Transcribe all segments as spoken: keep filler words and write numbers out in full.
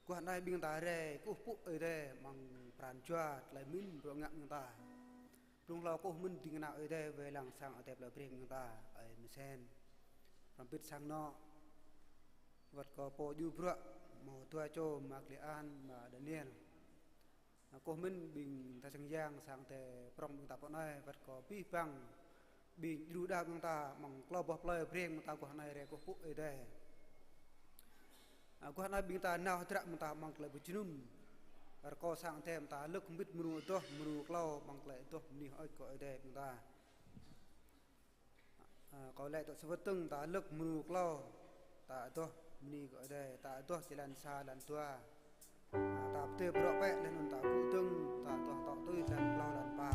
Guah anai ƀing ta rai kơkuh pơpŭ Ơi Adai amăng pran jua tơlơi mĭn bruă ngă ƀing ta. Blung hlâo kơkuh mĭn ding kơna Ơi Adai wai lăng sang Ơi Adai plei Breng ƀing ta, ơi Mơsen. Hrŏm hơbĭt sang anŏ wơ̆t kơ pô djru bruă, hmâo dua čô, ama Klê An, ama Daniel. Kơkuh mĭn ƀing ta sang yang sang Ơi Adai prŏng ƀing ta pơ anai, wơ̆t kơ abih bang ƀing djru đaŏ ƀing ta amăng klâo boh plơi Breng ƀing ta guah anai rai kơkuh pơpŭ Ơi Adai. Guah anai ƀing ta nao hơdră ƀing ta amăng tơlơi pơjơnum. Rơkâo sang Ơi Adai ƀing ta lơ̆k hơbĭt mrô adoh, mrô klâo amăng tơlơi adoh bơni hơơč kơ Ơi Adai ƀing ta. Ơ, kâo laĭ tŏ sa wơ̆t dơ̆ng, ta lơ̆k mrô klâo, ta adoh bơni kơ Ơi Adai, ta adoh jơlan sa, lan dua. Ơ, ta pơdơi bruă pĕ, laih anŭn ta gŭ dơ̆ng, ta adoh tŏ tui lan klâo, lan pă.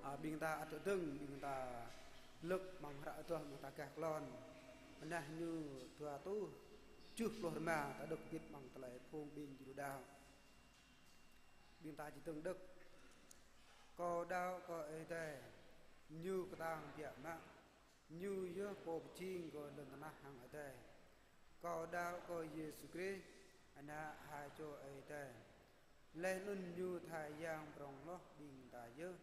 Ơ, ƀing ta ăt dơ̆ng, ƀing ta lơ̆k amăng hră adoh amăng ta gah klôn. Anah ñu dua rơtuh tơjuh pluh rơma, ta đŏk hơbĭt amăng tơlơi phung ƀing djru đaŏ. Ƀing ta či dơ̆ng đŏk. Kâo đaŏ kơ Ơi Adai, ñu kơtang biă mă, ñu yơh pô pơjing kơ lŏn tơnah hăng adai. Kâo đaŏ kơ Yêsu Krist, Ană ha čô Ơi Adai. Laih anŭn ñu tha Yang prŏng hloh ƀing ta yơh.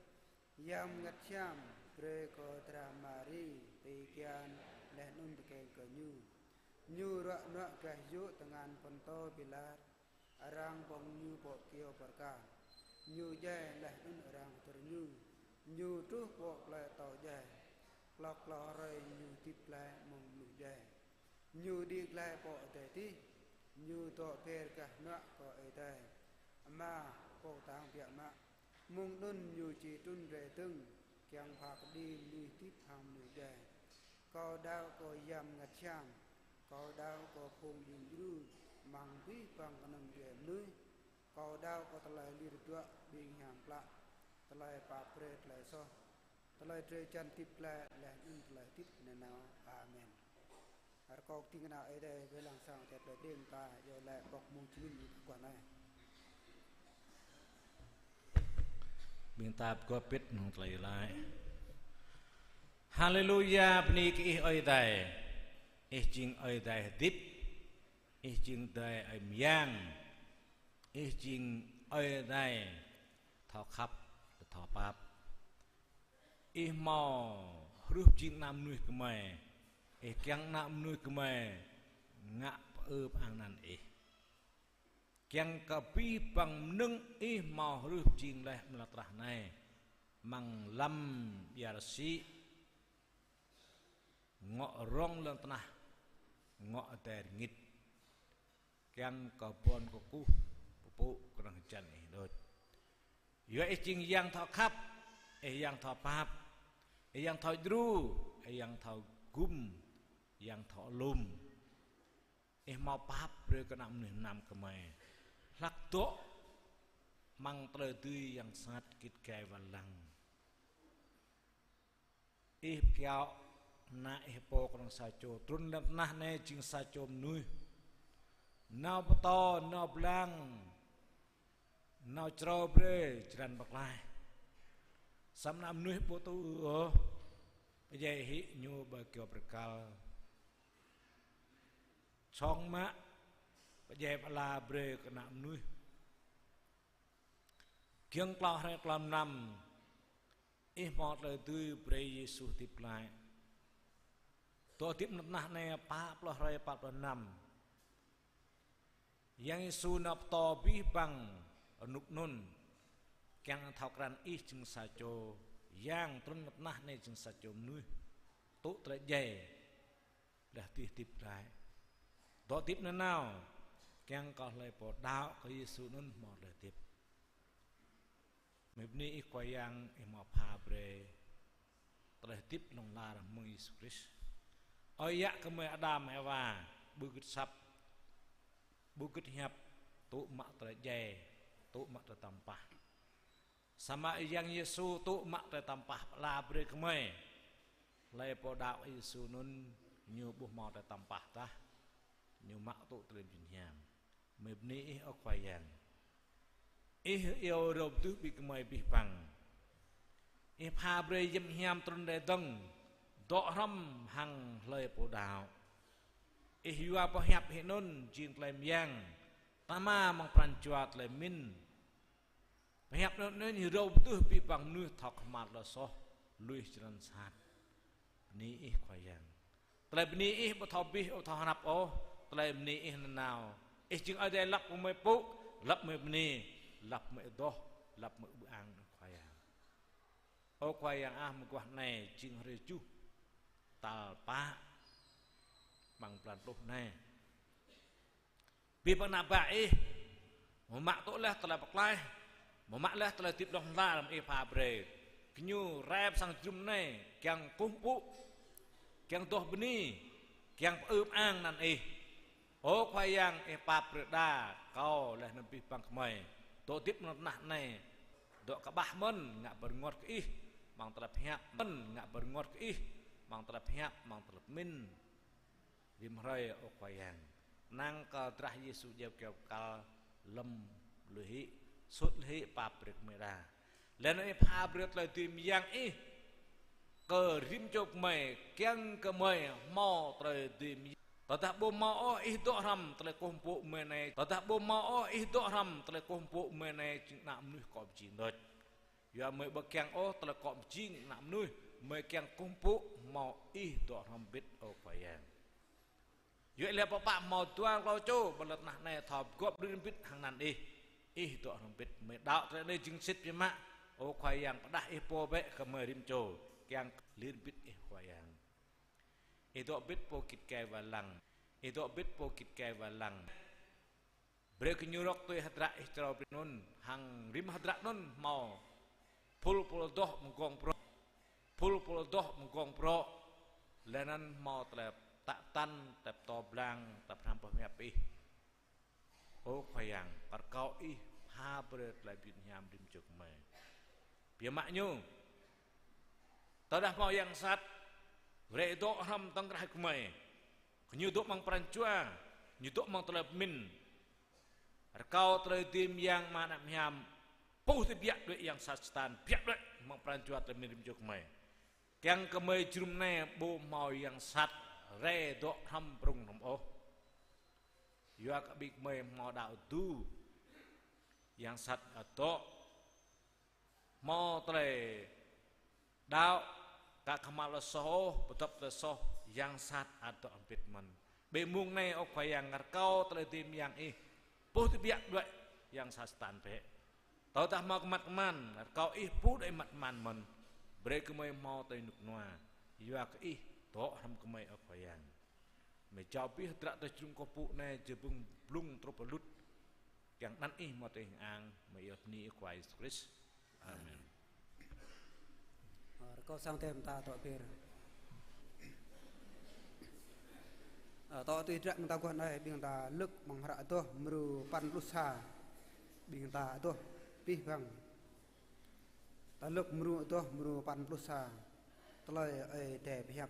Yang Bơngăt Hiam brơi kơ dra Mari tui kian laih anŭn tơkeng kơ ñu. Ñu ruă nuă gah yŭ tơngan Pôntô Pilat, arăng ƀơ̆ng ñu pơ kyâo pơrkal. Ñu djai laih anŭn arăng hơdơr ñu. Ñu truh pơ plơi atâo djai. Klâo klâo hrơi ñu hơdip glaĭ mơ̆ng mơnuih djai. Ñu đĭ glaĭ pơ adai adih, ñu dŏ ber gah hnuă kơ Ơi Adai Ama pô kơtang biă mă. Mơ̆ng anŭn ñu či trŭn rai dơ̆ng, kiăng pha kơđi mơnuih hơdip hăng mơnuih djai. Kâo đaŏ kơ Yang Bơngăt Hiam, kâo đaŏ kơ phung djuai djru, amăng abih bang kơnung djuai mơnuih. Kâo đaŏ kơ tơlơi lir hơduă ƀing hiam klă, tơlơi pap brơi tơlơi soh, tơlơi drơi jan hơdip glaĭ, laih anŭn tơlơi hơdip nanao. Amen. Rơkâo kơđi kơnang Ơi Adai, wai lăng sang Ơi Adai tơlơi đing ta, iâu laĭ pŏk mơ̆ng jơnum ƀing ta kơkuh anai. Ƀing ta pơgop hơbĭt hăng tơlơi laĭ. Haleluya, bơni kơ Ih Ơi Adai. Ih jing Ơi Adai hơdip. Ih jing Adai Ơi Mơyang. Ih jing Ơi Adai thâo khăp, thâo pap. Ih hmâo hrih jing ană mơnuih gơmơi. Ih kiăng ană mơnuih gơmơi ngă pơư pơang anăn Ih. Kiăng kơ abih bang mơnơ̆ng Ih hmâo hrih jing laih amăng lŏn tơnah anai, amăng lăm ia rơsĭ, ngŏ rŏng lŏn tơnah, ngŏ adai rơngit. Kiăng kơ ƀôn kơkuh pơpŭ kơnang hơjăn Ih đôč. Yua Ih jing Yang thâo khăp, Ih Yang thâo pap, Ih Yang thâo djru, Ih Yang thâo gum, Yang thâo alum. Ih hmâo pap brơi kơ ană mơnuih mơnam gơmơi hlak dŏ amăng tơlơi dưi yang sat git gai wai lăng. Ih pơkiaŏ Ană Ih pô kơnơ̆ng sa čô trŭn lăm tơnah anai jing sa čô mơnuih. Nao pơtô, nao blang, nao črâo brơi jơlan pơklaih. Samơ̆ ană mơnuih ƀu tŭ ôh, pơdjai hĭ Ñu ƀơi kơyâo bơrơkal. Song mă pơdjai pơala brơi kơ ană mơnuih. Giŏng klâo hrơi klâo mlam, Ih hmâo tơlơi dưi brơi Yêsu hơdip glaĭ. Dŏ hơdip lŏn tơnah anai pă pluh hrơi pă pluh mlam. Yang Yêsu nao pơtô abih bang rơnŭk anŭn, kiăng thâo krăn Ih jing sa čô Yang trŭn lŏn tơnah anai jing sa čô mơnuih, tŭ tơlơi djai, laih dih hơdip glaĭ. Dŏ hơdip nanao, kiăng kơ hlơi pô đaŏ kơ Yêsu anŭn hmâo tơlơi hơdip. Mơi bơni Ih Khua Yang, Ih hmâo pha brơi tơlơi hơdip hlŏng lar mơ̆ng Yêsu Krist. Ơi yă gơmơi Adam Êwa, ƀu gưt asăp, ƀu gưt hiăp, tŭ mă tơlơi djai, tŭ mă tơlơi tăm pah. Samơ̆ Yang Yêsu tŭ mă tơlơi tăm pah pơala brơi gơmơi. Hlơi pô đaŏ Yêsu anŭn ñu ƀu hmâo tơlơi tăm pah tah. Ñu mă tŭ tơlơi mơyun hiam. Mơi bơni Ih, ơ Khua Yang. Ih iâu rơ̆u pơtưh ƀing gơmơi abih bang. Ih pha brơi Yang Hiam trŭn rai dơ̆ng, dŏ hrŏm hăng hlơi pô đaŏ. Ih yua pơhiăp hĭ anŭn jing tơlơi mơyang, tơma amăng pran jua tơlơi pơmĭn. Pơhiăp anŭn ñu rơ̆u pơtưh abih bang mơnuih thâo kơhma̱l tơlơi soh, lui jơlan sat. Bơni Ih Khua Yang. Tơlơi bơni Ih ƀu thâo abih, ƀu thâo hrăp ôh. Tơlơi bơni Ih nanao. Ih jing Ơi Adai lăp kơ gơmơi pŭ, lăp gơmơi bơni, lăp gơmơi adoh, lăp gơmơi ư-ang Khua Yang. Ơ Khua Yang ah, mơguah anai jing hrơi tơjuh tal pă amăng blan pluh anai. Abih bang ană bă Ih, mơ̆ mă tŭ laih tơlơi pơklaih, mơ̆ mă laih tơlơi hơdip hlŏng lar mơ̆ Ih pha brơi. Gơñu rai pơ sang jơnum anai, kiăng kơkuh pơpŭ, kiăng adoh bơni, kiăng pơư pơang anăn Ih. Ơ Khua Yang, Ih pap brơi đa, kâo laih anŭn abih bang gơmơi dŏ hơdip lŏn tơnah anai, dŏ kơƀah mơ̆n, ngă pơrơngot kơ Ih, amăng tơlơi pơhiăp mơ̆n, ngă pơrơngot kơ Ih, amăng tơlơi pơhiăp, amăng tơlơi pơmĭn. Rĭm hrơi, ơ Khua Yang, năng kơ drah Yêsu djai kơyâo bơrơkal lơ̆m lui hĭ, sut lui hĭ pap brơi gơmơi đa. Laih anŭn Ih pha brơi tơlơi dưi mơyang Ih kơ rĭm čô gơmơi, kiăng gơmơi hmâo tơlơi dưi mơyang. Tơdah ƀu hmâo ôh Ih dŏ hrŏm tơlơi kơkuh pơpŭ mơi anai, tơdah ƀu hmâo ôh Ih dŏ hrŏm tơlơi kơkuh pơpŭ mơi anai, jing ană mơnuih akŏ pơjing đôč. Yua mơi ƀu kiăng ôh tơlơi akŏ pơjing ană mơnuih, mơi kiăng kơkuh pơpŭ hmâo Ih dŏ hrŏm hơbĭt, ơ Khua Yang. Yua lĕ pơpă hmâo dua klâo čô ƀơi lŏn tơnah anai thâo pơgop lir hơbĭt hăng anăn Ih, Ih dŏ hrŏm hơbĭt. Mơi đaŏ tơlơi anai jing sĭt biă mă. Ơ Khua Yang, pơđah Ih pô bĕ kơ mơi rĭm čô, kiăng lir hơbĭt Ih Khua Yang. Ih dŏ hơbĭt pô git gai wai lăng. Ih dŏ ƀĭt pô git gai wai lăng. Brơi kơ ñu rŏk tui hơdră Ih črâo brơi anŭn, hăng rĭm hơdră anŭn hmâo phŭl pô adoh mơgông prŏ, phŭl pô adoh mơgông prŏ, laih anŭn hmâo tơlơi tă tăn, tơlơi pơtô blang, tơlơi pơhrăm boh hiăp Ih. Ơ Khua Yang, rơkâo Ih pha brơi tơlơi bơyan hiam rĭm čô gơmơi. Biă mă ñu, tơdah hmâo yang sat rai dŏ hrŏm tŏng krah gơmơi, kơ ñu dŏ amăng pran jua, ñu dŏ amăng tơlơi pơmĭn, rơkâo tơlơi dưi mơyang Ama, Ană, Hiam, puh tơbiă đuaĭ yang sat Satan, biă đuaĭ amăng pran jua tơlơi pơmĭn rĭm čô gơmơi. Kiăng kơ gơmơi jơnum anai ƀu hmâo yang sat rai dŏ hrŏm prŭng hrŏm ôh. Yua kơ ƀing gơmơi hmâo đaŏ tŭ, yang sat ăt dŏ. Hmâo tơlơi đaŏ, ka kơhma̱l tơlơi soh ôh, pơdŏp tơlơi soh, yang sat ăt dŏ hơbĭt mơ̆n. Bĕ mông anai, ơ Khua Yang, rơkâo tơlơi dưi mơyang Ih puh tơbiă đuaĭ yang sat Satan bĕ. Tơdah hmâo kơ măt kơman, rơkâo Ih puh đuaĭ măt kơman mơ̆n. Brơi kơ gơmơi hmâo tơlơi rơnŭk rơnua, yua kơ Ih dŏ hrŏm gơmơi, ơ Khua Yang. Gơmơi jao abih hơdră tơlơi jơnum kơkuh pơpŭ anai jơbŭng blung truh pơlŭt. Kiăng anăn Ih hmâo tơlơi hing ang, gơmơi iâu bơni Khua Yêsu Krist. Amen. Ơ, rơkâo sang tơm ta dŏ be̱r. Ơ, dŏ tui hơdră mơ̆ng ta guah anai, ƀing ta lơ̆k amăng hră Adoh mrô păn pluh sa. Ƀing ta adoh abih bang. Ta lơ̆k mrô adoh mrô păn pluh sa. Tơlơi Ơi Adai pơhiăp.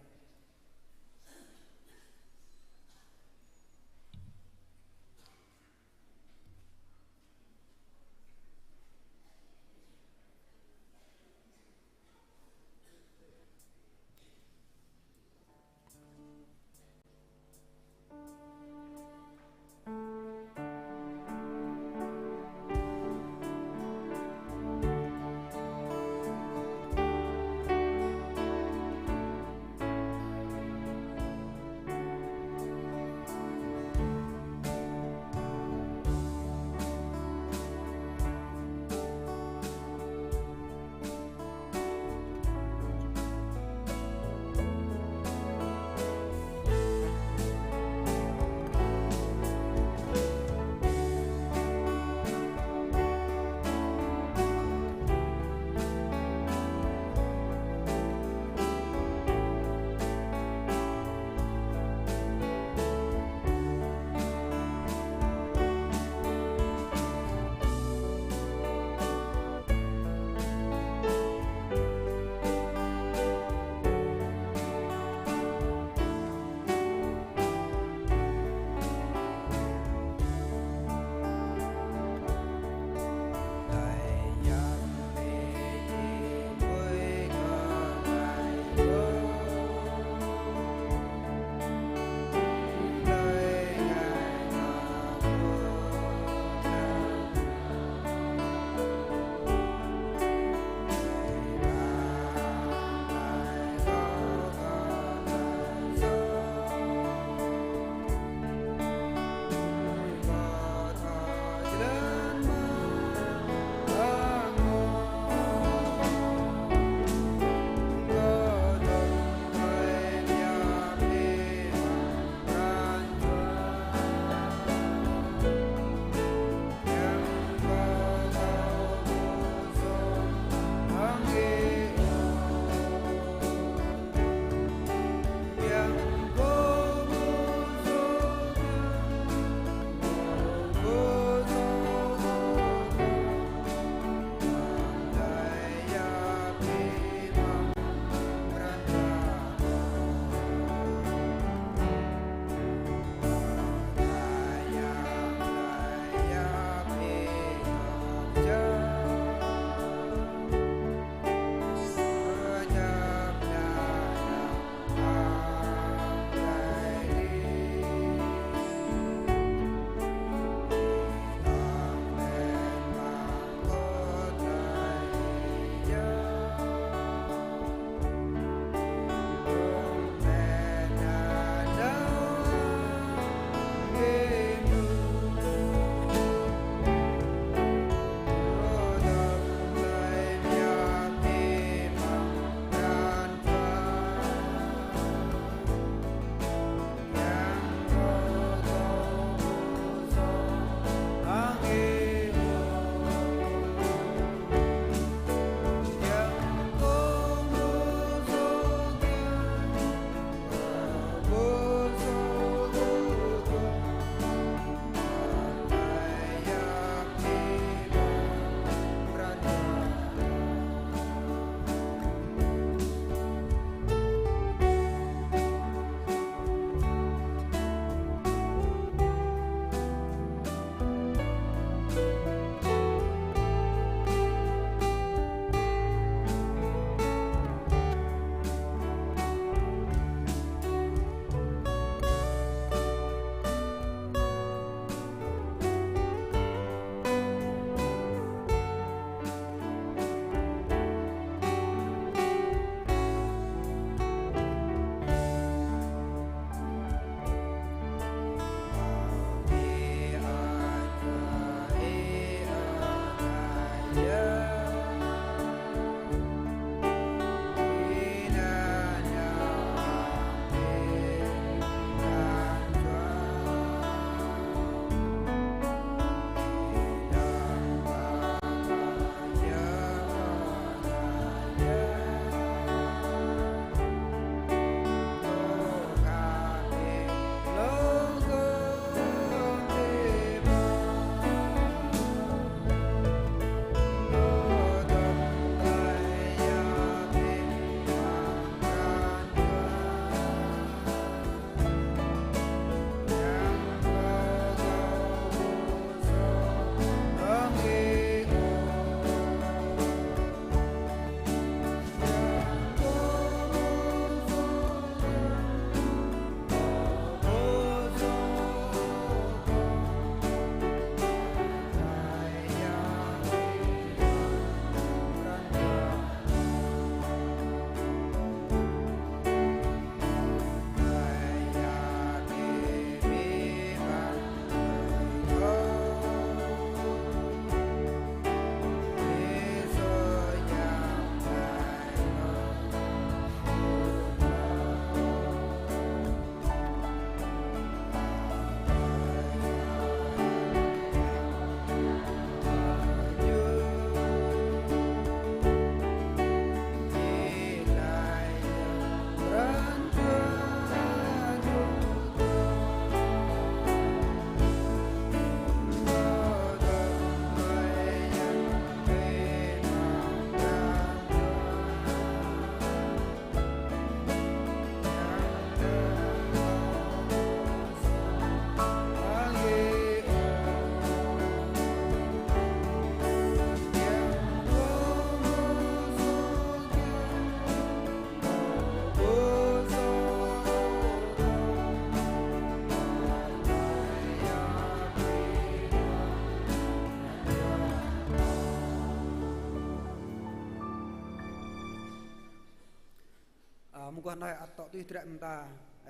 Mơguah anai ăt tŏ tui hơdră mơta,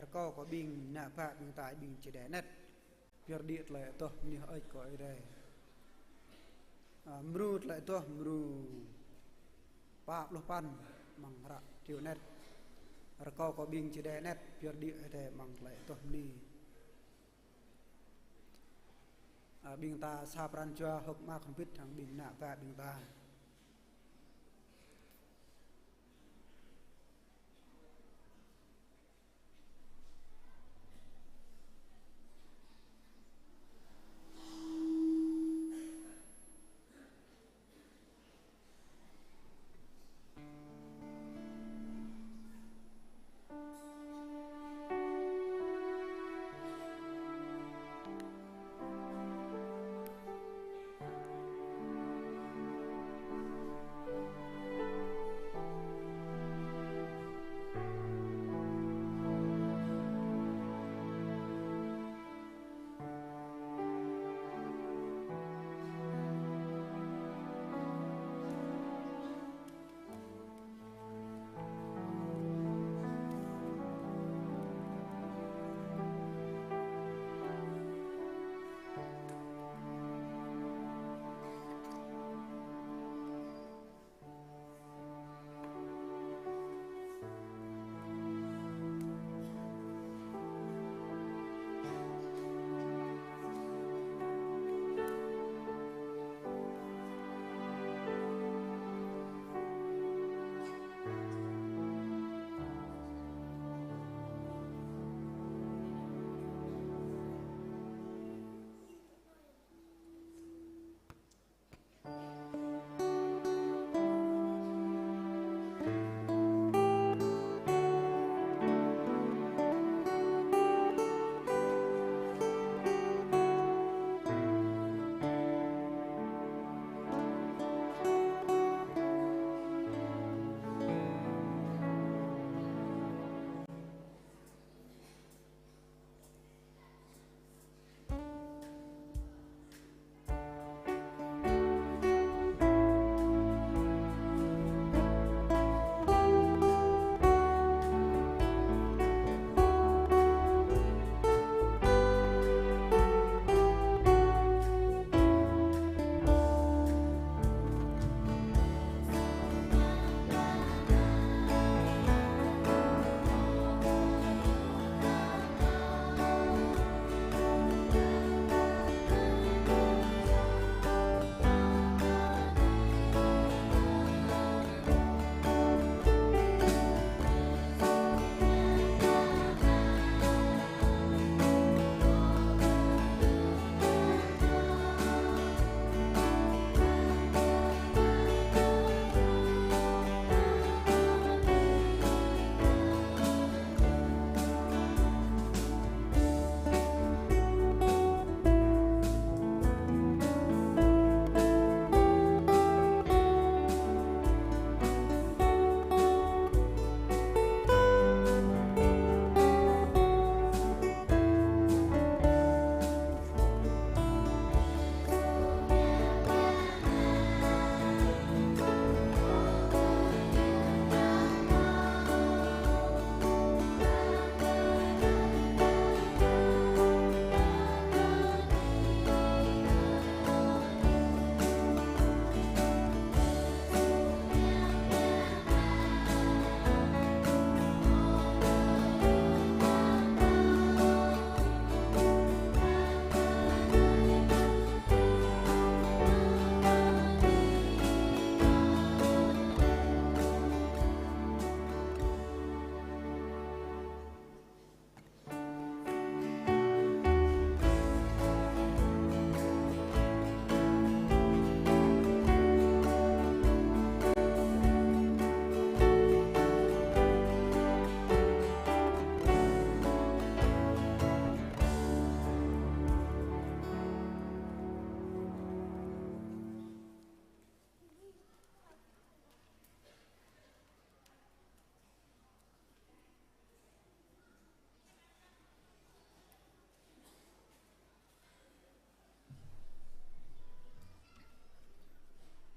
rơkâo kơ ƀing ană bă ƀing ta, ƀing Čơđai anet pioh đĭ tơlơi adoh bơni hơơč kơ Ơi Adai. A, mrô tơlơi adoh, mrô pă pluh păn amăng hră triu anet. Rơkâo kơ ƀing Čơđai anet pioh đĭ Ơi Adai amăng tơlơi adoh bơni. A, ƀing ta sa pran jua hơ̆k mơak hrŏm hơbĭt hăng ƀing ană bă ƀing ta.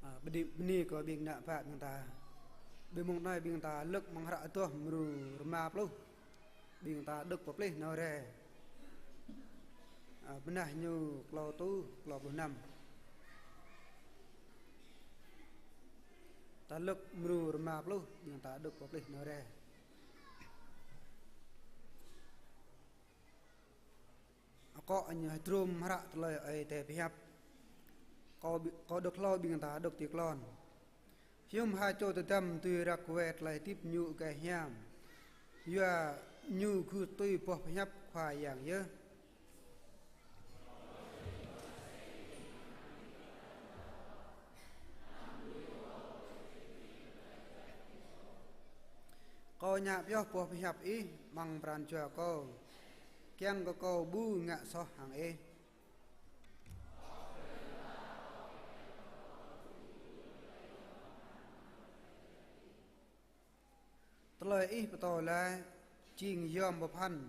A, bơni, bơni kơ ƀing ană bă ƀing ta. Ƀơi mông anai ƀing ta lơ̆k amăng hră Adoh mrô rơma pluh. Ƀing ta đŏk pơplih nao rai. A, bơnah ñu klâo rơtuh, klâo pluh năm. Ta lơ̆k mrô rơma pluh, ƀing ta đŏk pơplih nao rai. Akŏ ñu hơdrôm hră tơlơi Ơi Adai pơhiăp. Kâo ƀi-, kâo đŏk hlâo, ƀing ta đŏk tui klon. Hiư̆m ha čô tơdăm dưi răk wai tơlơi hơdip ñu gai hiam, yua ñu gưt tui boh pơhiăp Khua Yang yơh. Kâo ngă pioh boh pơhiăp ih amăng pran jua kâo, kiăng kơ kâo ƀu ngă soh hăng ih. Tơlơi ih pơtô laih jing yom pơphan,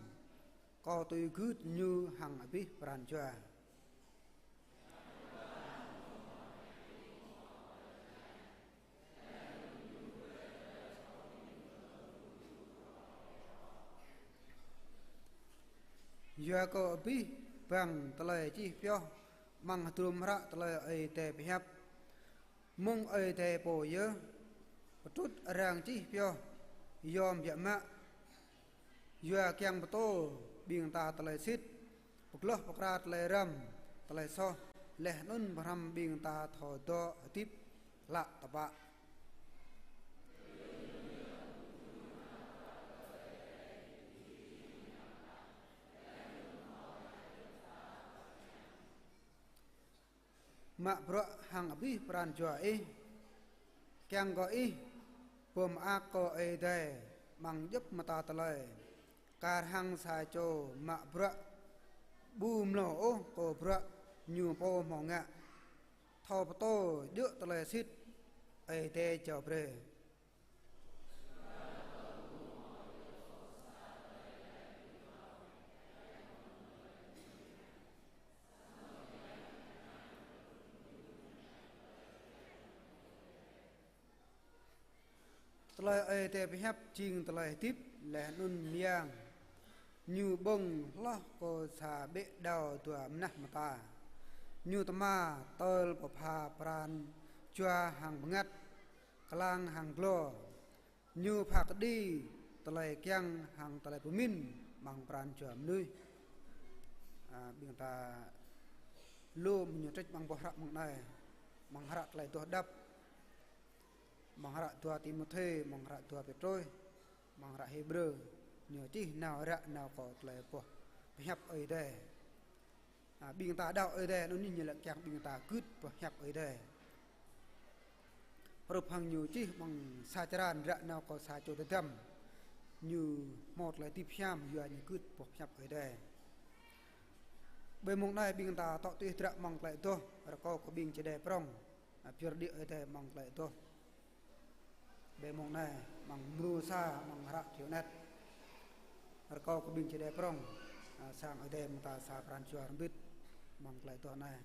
kâo tui gưt ñu hăng abih pran jua. Yua kơ abih bang tơlơi čih pioh amăng hơdrôm hră tơlơi Ơi Adai pơhiăp, mơ̆ng Ơi Adai pô yơh, pơtrŭt arăng čih pioh yom biă mă, yua kiăng pơtô ƀing ta tơlơi sĭt, pơgloh pơkra tơlơi răm, tơlơi soh, laih anŭn pơhrăm ƀing ta thâo dŏ hơdip klă tơpă. Mă bruă hăng abih pran jua ih, kiăng kơ ih pơmơak kơ Ơi Adai amăng djŏp mơta tơlơi. Kar hăng sa čô mă bruă ƀu mlâo ôh kơ bruă ñu pô hmâo ngă, thâo pơtô djơ̆ tơlơi sĭt Ơi Adai jao brơi. Tơlơi Ơi Adai pơhiăp jing tơlơi hơdip laih anŭn mơyang. Ñu ƀơ̆ng hloh kơ sa ƀĕ đao dua mơnah mơta. Ñu tơma tơl pơpha pran jua hăng bơngăt, klang hăng glô. Ñu pha kơđi tơlơi kiăng hăng tơlơi pơmĭn amăng pran jua mơnuih. A, ƀing ta lŏm ñu trĕč amăng boh hră mơ̆ng anai, amăng hră tơlơi Adoh Đăp, amăng hră dua Timôthê, amăng hră dua Pêtrôs, amăng hră Hêbrơ, ñu čih nao ră nao kơ tơlơi boh pơhiăp Ơi Adai. A, ƀing ta đaŏ Ơi Adai, anŭn ñu lĕ kiăng ƀing ta gưt pơhiăp Ơi Adai. Hrup hăng ñu čih amăng sa črăn ră nao kơ sa čô tơdăm, ñu hmâo tơlơi hơdip hiam yua ñu gưt boh pơhiăp Ơi Adai. Ƀơi mông anai ƀing ta tŏ tui hơdră amăng tơlơi Adoh, rơkâo kơ ƀing čơđai prŏng, a, pơyơr đĭ Ơi Adai amăng tơlơi Adoh. Ƀơi mông anai, amăng mrô sa, amăng hră Triệu Net. Rơkâo kơ ƀing čơđai prŏng, a, sang Ơi Adai mơta sa pran jua rơmbit, amăng tơlơi Adoh anai.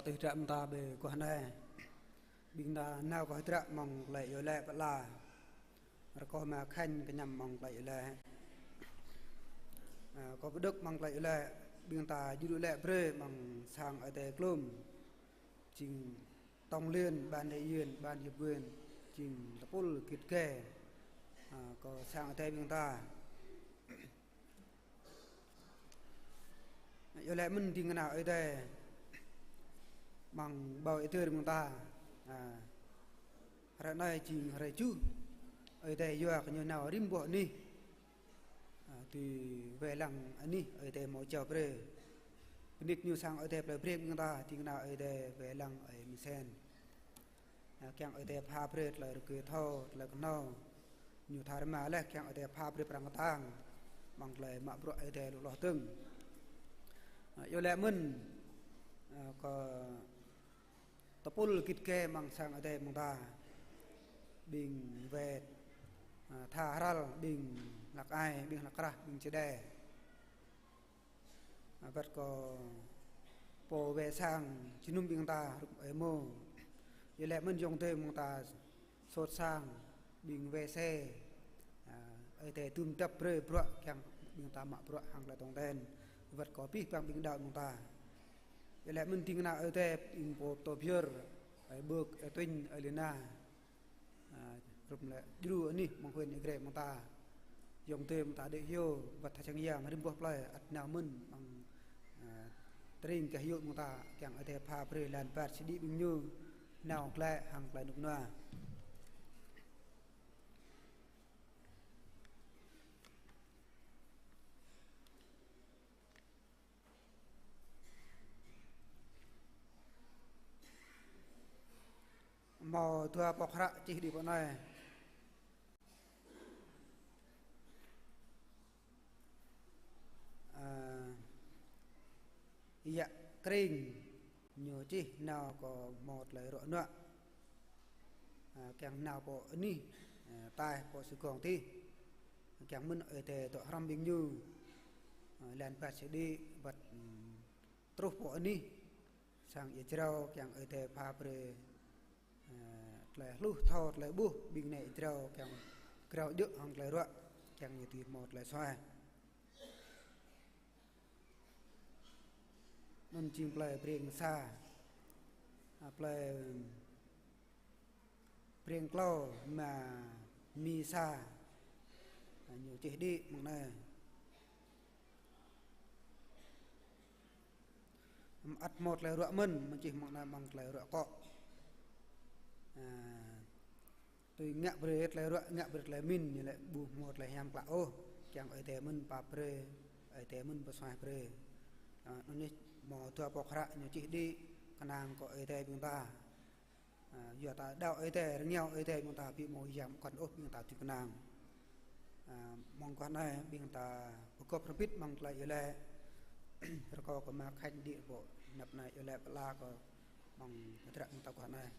Tui hơdră mơta ƀơi guah anai. Ƀing ta nao kơ hơdră mơ̆ng tơlơi iâu laĭ pơala. Rơkâo Ama Khanh kơñăm mơ̆ng tơlơi iâu laĭ. Ơ, kâo pơđŏk mơ̆ng tơlơi iâu laĭ, ƀing ta djru laĭ brơi mơ̆ng sang Ơi Adai klum. Jing Tổng Liên, Ban Đại diện, Ban Hiệp quyền, jing tơpul git gai. Ơ, kơ sang Ơi Adai ƀing ta. Iâu laĭ mơ̆n ding kơna Ơi Adai mơ̆ng ƀâo Ơi Adai mơ̆ng ta. Ơ, hrơi anai jing hrơi tơjuh Ơi Adai yua kơ ñu nao rĭm boh anih. Ơ, tui wai lăng anih Ơi Adai hmâo jao brơi. Bơni kơ ñu sang Ơi Adai plei Breng mơ̆ng ta, ding kơna Ơi Adai wai lăng Ơi Mơsen. Ơ, kiăng Ơi Adai pha brơi tơlơi rơgơi thâo, tơlơi kơhnâo. Ñu tha rơma laih kiăng Ơi Adai pha brơi pran kơtang. Mơ̆ng tơlơi mă bruă Ơi Adai lu hloh dơ̆ng. Ơ, iâu laĭ mơ̆n, ơ, kơ tơpul git gai mơ̆ng sang Ơi Adai mơ̆ng ta. Ƀing wai, ơ, tha hrăl, ƀing hlăk ai, ƀing hlăk krah, ƀing čơđai. Ơ, wơ̆t kơ pô wai sang jơnum ƀing ta, rup ơi mô. Iâu laĭ mơ̆n ayŏng adơi mơ̆ng ta sôt sang, ƀing wai xe. Ơ, Ơi Adai tơm dăp brơi bruă kiăng ƀing ta mă bruă hăng tơlơi tong ten. Wơ̆t kơ abih bang ƀing đaŏ mơ̆ng ta. Iâu laĭ mơ̆n ding kơna Ơi Adai, ƀing pô pơtô pơyơr, Ơi Bơk, Ơi Tuñ, Ơi Lina. Ơ, rup lĕ djru anih mơ̆ng huyện Ia Grai mơ̆ng ta. Ayŏng adơi mơ̆ng ta đĭ hyu, wơ̆t tha čang yang, rĭm boh plei, ăt nao mơ̆n mơ̆ng, ơ, tơring gah yŭ mơ̆ng ta, kiăng Ơi Adai pha brơi lan ƀat sĭ đĭ ƀing ñu, nao glaĭ hăng tơlơi rơnŭk rơnua. Hmâo dua pŏk hră čih đĭ pơ anai. Ơ, Yă Kring ñu čih nao kơ hmâo tơlơi ruă nuă. Ơ, kiăng nao pơ anih, ơ, taih pơ Sài Gòn tih. Kiăng mơ̆n Ơi Adai dŏ hrŏm ƀing ñu. Ơ, lan ƀat sĭ đĭ, wơ̆t, ưm, truh pơ anih sang ia jrao kiăng Ơi Adai pha brơi, ơ, tơlơi hluh thâo tơlơi ƀuh ƀing nai ia jrao kiăng krao djơ̆ hăng tơlơi ruă kiăng ia tui hmâo tơlơi suaih. Anŭn jing plei Breng Sa, ơ, plei Breng Klâo mă Mi Sa. Ơ, ñu čih đĭ mơ̆ng anai. Ăt hmâo tơlơi ruă mơ̆n, mơ̆ng čih mơ̆ng anai mơ̆ng tơlơi ruă akŏ. Ơ, tui ngă brơi tơlơi ruă, ngă brơi tơlơi pơmĭn, ñu lĕ ƀu hmâo tơlơi hiam klă ôh, kiăng Ơi Adai mơ̆n pap brơi, Ơi Adai mơ̆n pơsuaih brơi. Ơ, anŭn yơh hmâo dua pŏk hră ñu čih đĭ kơnang kơ Ơi Adai ƀing ta. Ơ, yua ta đaŏ Ơi Adai, rơngiao Ơi Adai ƀing ta ƀu hmâo hiam kŏn ôh ƀing ta tui kơnang. Ơ, mơ̆ng guah anai ƀing ta pơgop hrŏm hơbĭt mơ̆ng tơlơi iâu laĭ. Rơkâo kơ Ama Khanh đĭ pơ anăp anai iâu laĭ pơala kơ mơ̆ng hơdră mơ̆ng ta guah anai.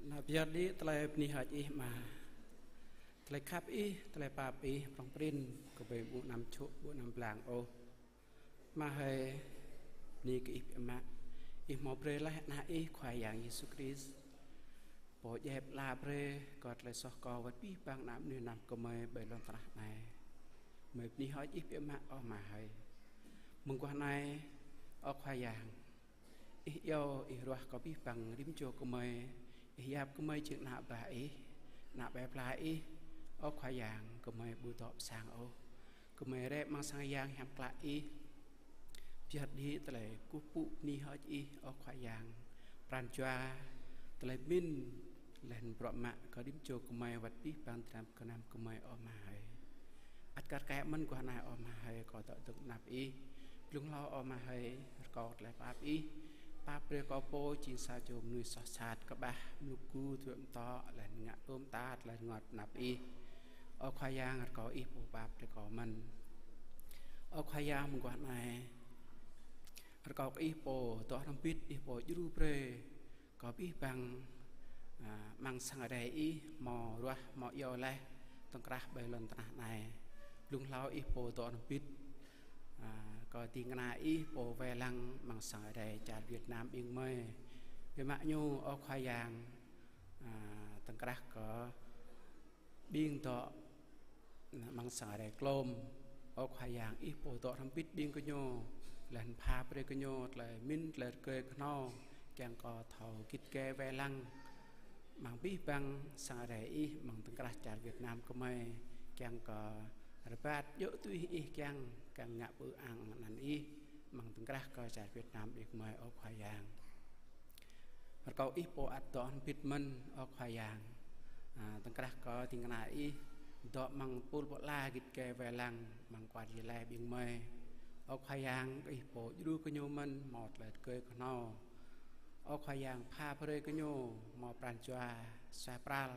Ană pơyơr đĭ tơlơi bơni hơơč Ih Ama. Tơlơi khăp Ih, tơlơi pap Ih, prŏng prin, kơ ƀing ƀu anăm čŭk, ƀu anăm blang ôh. Ama hơi, bơni kơ Ih biă mă. Ih hmâo brơi laih Ană Ih Khua Yang Yêsu Krist. Pô djai pơala brơi kơ tơlơi soh kơ wơ̆t abih bang ană mơnuih anăm kơ gơmơi ƀơi lŏn tơnah anai. Gơmơi bơni hơơč Ih biă mă ơ Ama hơi. Mơguah anai, ơ Khua Yang, Ih iâu, Ih ruah kơ abih bang rĭm čô gơmơi, Ih yap gơmơi jing ană bă Ih, ană ƀai pla Ih, ơ Khua Yang, gơmơi ƀu dŏ pơ sang ôh. Gơmơi rai amăng sang Yang hiam klă Ih. Pơyơr đĭ tơlơi kơkuh pơpŭ bơni hơơč Ih, ơ Khua Yang. Pran jua, tơlơi pơmĭn, laih anŭn bruă mă kơ rĭm čô gơmơi wơ̆t abih bang dram gơnam gơmơi, ơ Ama hơi. Ăt kar kaĭ mơ̆n guah anai, ơ Ama hơi, kâo dŏ dơ̆ng anăp Ih. Blung hlâo, ơ Ama hơi, rơkâo tơlơi pap Ih. Pap brơi kơ pô jing sa čô mơnuih soh sat, kơƀah, mluk gu, tơlơi mơtŏ, laih anŭn ngă tôm ta tơlơi rơngot anăp Ih. Ơ Khua Yang, rơkâo Ih pô pap brơi kơ mơ̆n. Ơ Khua Yang, mơguah anai, Rơkâo kơ Ih pô dŏ hrŏm hơbĭt, Ih pô djru brơi kơ abih bang, a, amăng sang Ơi Adai Ih hmâo ruah, hmâo iâu laih tŏng krah ƀơi lŏn tơnah anai. Blung hlâo Ih pô dŏ hrŏm hơbĭt, a, kơ ding kơna Ih pô wai lăng amăng sang Ơi Adai čar Việt Nam ƀing gơmơi. Biă mă ñu, ơ Khua Yang, a, tŏng krah kơ ƀing dŏ amăng sang Ơi Adai Klôm. Ơ Khua Yang, Ih pô dŏ hrŏm hơbĭt ƀing gơñu, laih anŭn pha brơi gơñu tơlơi pơmĭn, tơlơi rơgơi kơhnâo, kiăng kơ thâo git gai wai lăng amăng abih bang sang Ơi Adai Ih amăng tŏng krah čar Việt Nam gơmơi, kiăng kơ rơbat djơ̆ tui Ih kiăng, kiăng ngă pơư ang anăn Ih amăng tŏng krah kơ čar Việt Nam ƀing gơmơi, ơ Khua Yang. Rơkâo Ih pô ăt dŏ hrŏm hơbĭt mơ̆n, ơ Khua Yang. A, tŏng krah kơ ding kơna Ih dŏ amăng pul pơala git gai wai lăng amăng kual Gia Lai ƀing gơmơi. Ơ Khua Yang, Ih pô djru gơñu mơ̆n hmâo tơlơi rơgơi kơhnâo. Ơ Khua Yang, pha brơi gơñu hmâo pran jua suaih pral.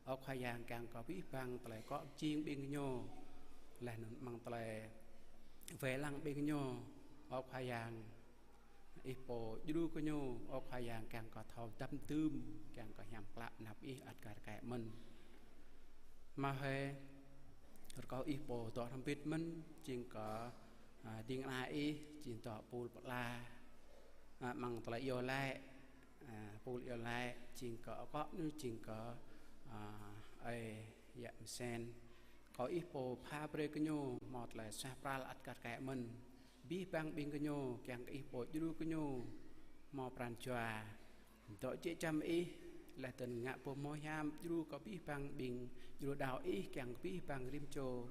Ơ Khua Yang, kiăng kơ abih bang tơlơi akŏ pơjing ƀing gơñu, laih anŭn amăng tơlơi wai lăng ƀing gơñu, ơ Khua Yang, Ih pô djru gơñu, ơ Khua Yang, kiăng kơ thâo dăm dưm, kiăng kơ hiam klă anăp Ih ăt kar kaĭ mơ̆n. Mơ̆ hơi, rơkâo Ih pô dŏ hrŏm hơbĭt mơ̆n, jing kơ, a, ding kơna Ih, jing dŏ pul pơala, a, amăng tơlơi iâu laĭ, a, pul iâu laĭ, jing kơ akŏ ñu, jing kơ, a, ơi Yă Mơsen. Rơkâo Ih pô pha brơi gơñu hmâo tơlơi suaih pral ăt kar kaĭ mơ̆n. Abih bang ƀing gơñu, kiăng kơ Ih pô djru gơñu hmâo pran jua dŏ jĕ čăm Ih, laih dơ̆ng ngă pơhmô hiam djru kơ abih bang ƀing djru đaŏ Ih, kiăng kơ abih bang rĭm čô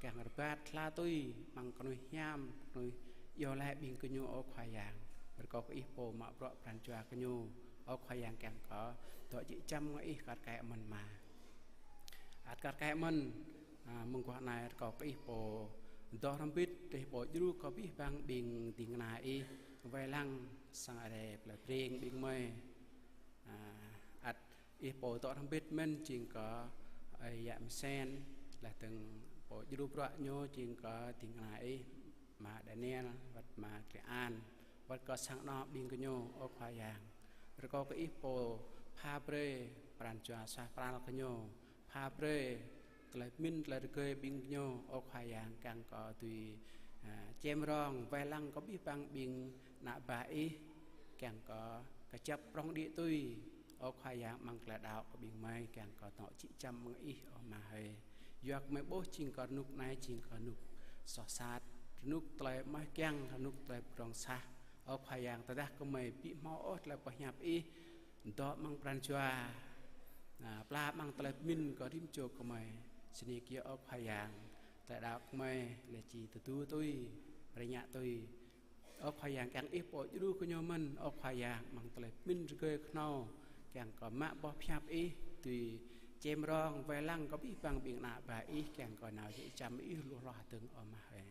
kiăng rơbat hla tui amăng kơnuih hiam, kơnuih iâu laĭ ƀing gơñu, ơ Khua Yang. Rơkâo kơ Ih pô mă bruă pran jua gơñu, ơ Khua Yang, kiăng kơ dŏ jĕ čăm ngă Ih kar kaĭ mơ̆n mơ̆. Ăt kar kaĭ mơ̆n, a, mơguah anai rơkâo kơ Ih pô dŏ hrŏm hơbĭt, Ih pô djru kơ abih bang ƀing ding kơna Ih wai lăng sang Ơi Adai Plei Breng ƀing gơmơi. A, ăt Ih pô dŏ hrŏm hơbĭt mơ̆n jing kơ ơi Yă Mơsen, laih dơ̆ng pô djru bruă ñu jing kơ ding kơna Ih, ama Daniel, wơ̆t ama Krê An, wơ̆t kơ sang anŏ ƀing gơñu, ơ Khua Yang. Rơkâo kơ Ih pô pha brơi pran jua suaih pral gơñu, pha brơi tơlơi pơmĭn, tơlơi rơgơi ƀing gơñu, ơ Khua Yang, kiăng kơ dưi, a, čem rong wai lăng kơ abih bang ƀing ană bă Ih, kiăng kơ kơjăp prŏng đĭ tui, ơ Khua Yang, amăng tơlơi đaŏ kơ ƀing gơmơi, kiăng kơ dŏ jĕ čăm mơ̆ng Ih, ơ Ama hơi. Yua kơ gơmơi ƀuh jing kơ rơnŭk anai jing kơ rơnŭk soh sat, rơnŭk tơlơi mơh kiăng, rơnŭk tơlơi pơdrŏng sah. Ơ Khua Yang, tơdah gơmơi ƀu hmâo ôh tơlơi pơhiăp Ih dŏ amăng pran jua, a, pla amăng tơlơi pơmĭn kơ rĭm čô gơmơi, sĭt nik yơh, ơ Khua Yang, tơlơi đaŏ gơmơi lĕ či tơdu tui, rơñă tui. Ơ Khua Yang, kiăng Ih pô djru gơñu mơ̆n, ơ Khua Yang, amăng tơlơi pơmĭn rơgơi kơhnâo, kiăng kơ mă boh pơhiăp Ih dưi čem rong wai lăng kơ abih bang ƀing ană bă Ih, kiăng kơ nao jĕ čăm Ih lu hloh dơ̆ng, ơ Ama hơi.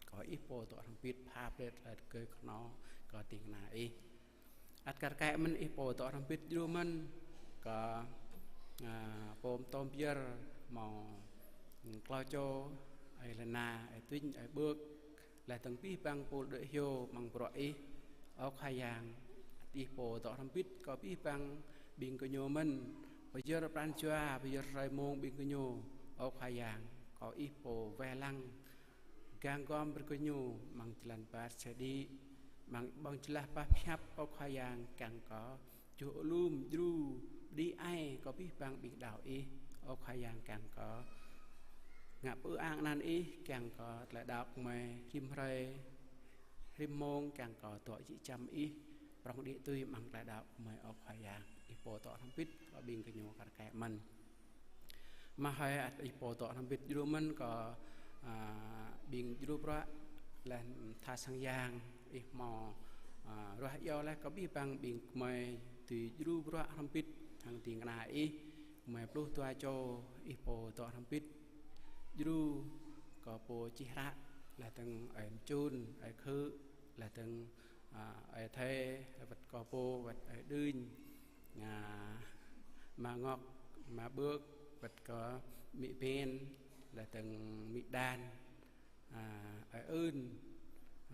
Rơkâo Ih pô dŏ hrŏm hơbĭt, pha brơi tơlơi rơgơi kơhnâo kơ ding kơna Ih. Ăt kar kaĭ mơ̆n, Ih pô dŏ hrŏm hơbĭt djru mơ̆n kơ, a, pô pơtô pơyơr hmâo klâo čô, ơi Lena, ơi Tuñ, ơi Bơk, laih dơ̆ng abih bang pul đuaĭ hyu amăng bruă Ih, ơ Khua Yang. Ih pô dŏ hrŏm hơbĭt kơ abih bang ƀing gơñu mơ̆n, pơyơr pran jua, pơyơr hrơi mông ƀing gơñu, ơ Khua Yang. Rơkâo Ih pô wai lăng, gang gom brơi gơñu amăng jơlan ƀar sa đĭ, amăng ƀơ̆ng jơlah pơhiăp, ơ Khua Yang, kiăng kơ čuh alum djru pơđĭ ai kơ abih bang ƀing đaŏ Ih, ơ Khua Yang, kiăng kơ ngă pơư ang anăn Ih, kiăng kơ tơlơi đaŏ gơmơi rĭm hrơi, rĭm mông, kiăng kơ dŏ jĕ čăm Ih prŏng đĭ tui amăng tơlơi đaŏ gơmơi, ơ Khua Yang. Ih pô dŏ hrŏm hơbĭt kơ ƀing gơñu kar kaĭ mơ̆n. Mơ̆ hơi, ăt Ih pô dŏ hrŏm hơbĭt djru mơ̆n kơ, a, ƀing djru bruă laih tha sang yang Ih hmâo, a, ruah iâu laih kơ abih bang ƀing gơmơi dưi djru bruă hrŏm hơbĭt hăng ding kơna Ih, gơmơi pluh dua čô. Ih pô dŏ hrŏm hơbĭt djru kơ pô čih hră, laih dơ̆ng ơi Mčun, ơi Khư, laih dơ̆ng, a, ơi Thê, wơ̆t kơ pô, wơ̆t ơi Đưñ, a, ama Ngŏk, ama Bơk, wơ̆t kơ amĭ Ben, laih dơ̆ng amĭ Đan, a, ơi Ưn,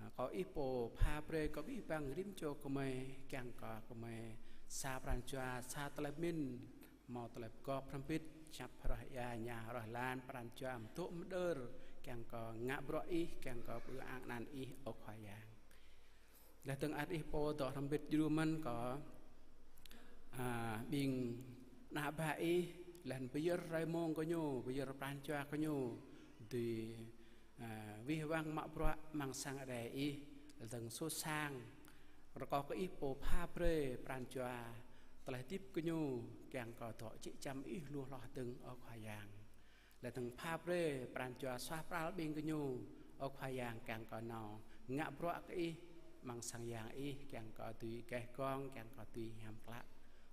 a, Kâo ih pô pha brơi kơ abih bang rĭm čô gơmơi, kiăng kơ gơmơi sa pran jua, sa tơlơi pơmĭn, hmâo tơlơi pơgop hrŏm hơbĭt, čăp hrŏh ia ña hrŏh lan pran jua mơdŏ mơdơr, kiăng kơ ngă bruă ih, kiăng kơ pơư ang anăn ih, ơ Khua Yang. Laih dơ̆ng ăt ih pô dŏ hrŏm hơbĭt djru mơ̆n kơ, a, ƀing ană bă ih, laih anŭn pơyơr rai mông gơñu, pơyơr pran jua gơñu, dưi, a, wih wăng mă bruă amăng sang Ơi Adai ih, laih dơ̆ng soh sang, rơkâo kơ ih pô pha brơi pran jua, tơlơi hơdip gơñu, kiăng kơ dŏ jĕ čăm ih lu hloh dơ̆ng, ơ Khua Yang. Laih dơ̆ng pha brơi pran jua suaih pral ƀing gơñu, ơ Khua Yang, kiăng kơ nao ngă bruă kơ ih, amăng sang yang ih, kiăng kơ dưi geh gong, kiăng kơ dưi hiam klă.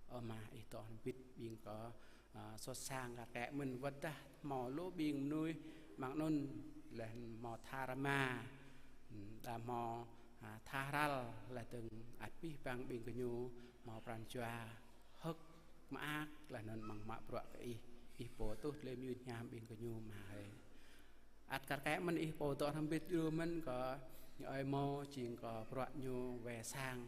Ơ Ama, ih dŏ hrŏm hơbĭt ƀing kơ, a, soh sang kar kaĭ mơ̆n, wơ̆t dah hmâo lu ƀing mơnuih amăng anŭn, laih hmâo tha rơma, đa hmâo, a, tha hrăl, laih dơ̆ng ăt abih bang ƀing gơñu hmâo pran jua hơ̆k mơak, laih anŭn amăng mă bruă kơ ih, ih pô tuh tơlơi mơyun hiam ƀing gơñu, Ama hơi. Ăt kar kaĭ mơ̆n ih pô dŏ hrŏm hơbĭt djru mơ̆n kơ ñu ơi Mô, jing kơ bruă ñu wai sang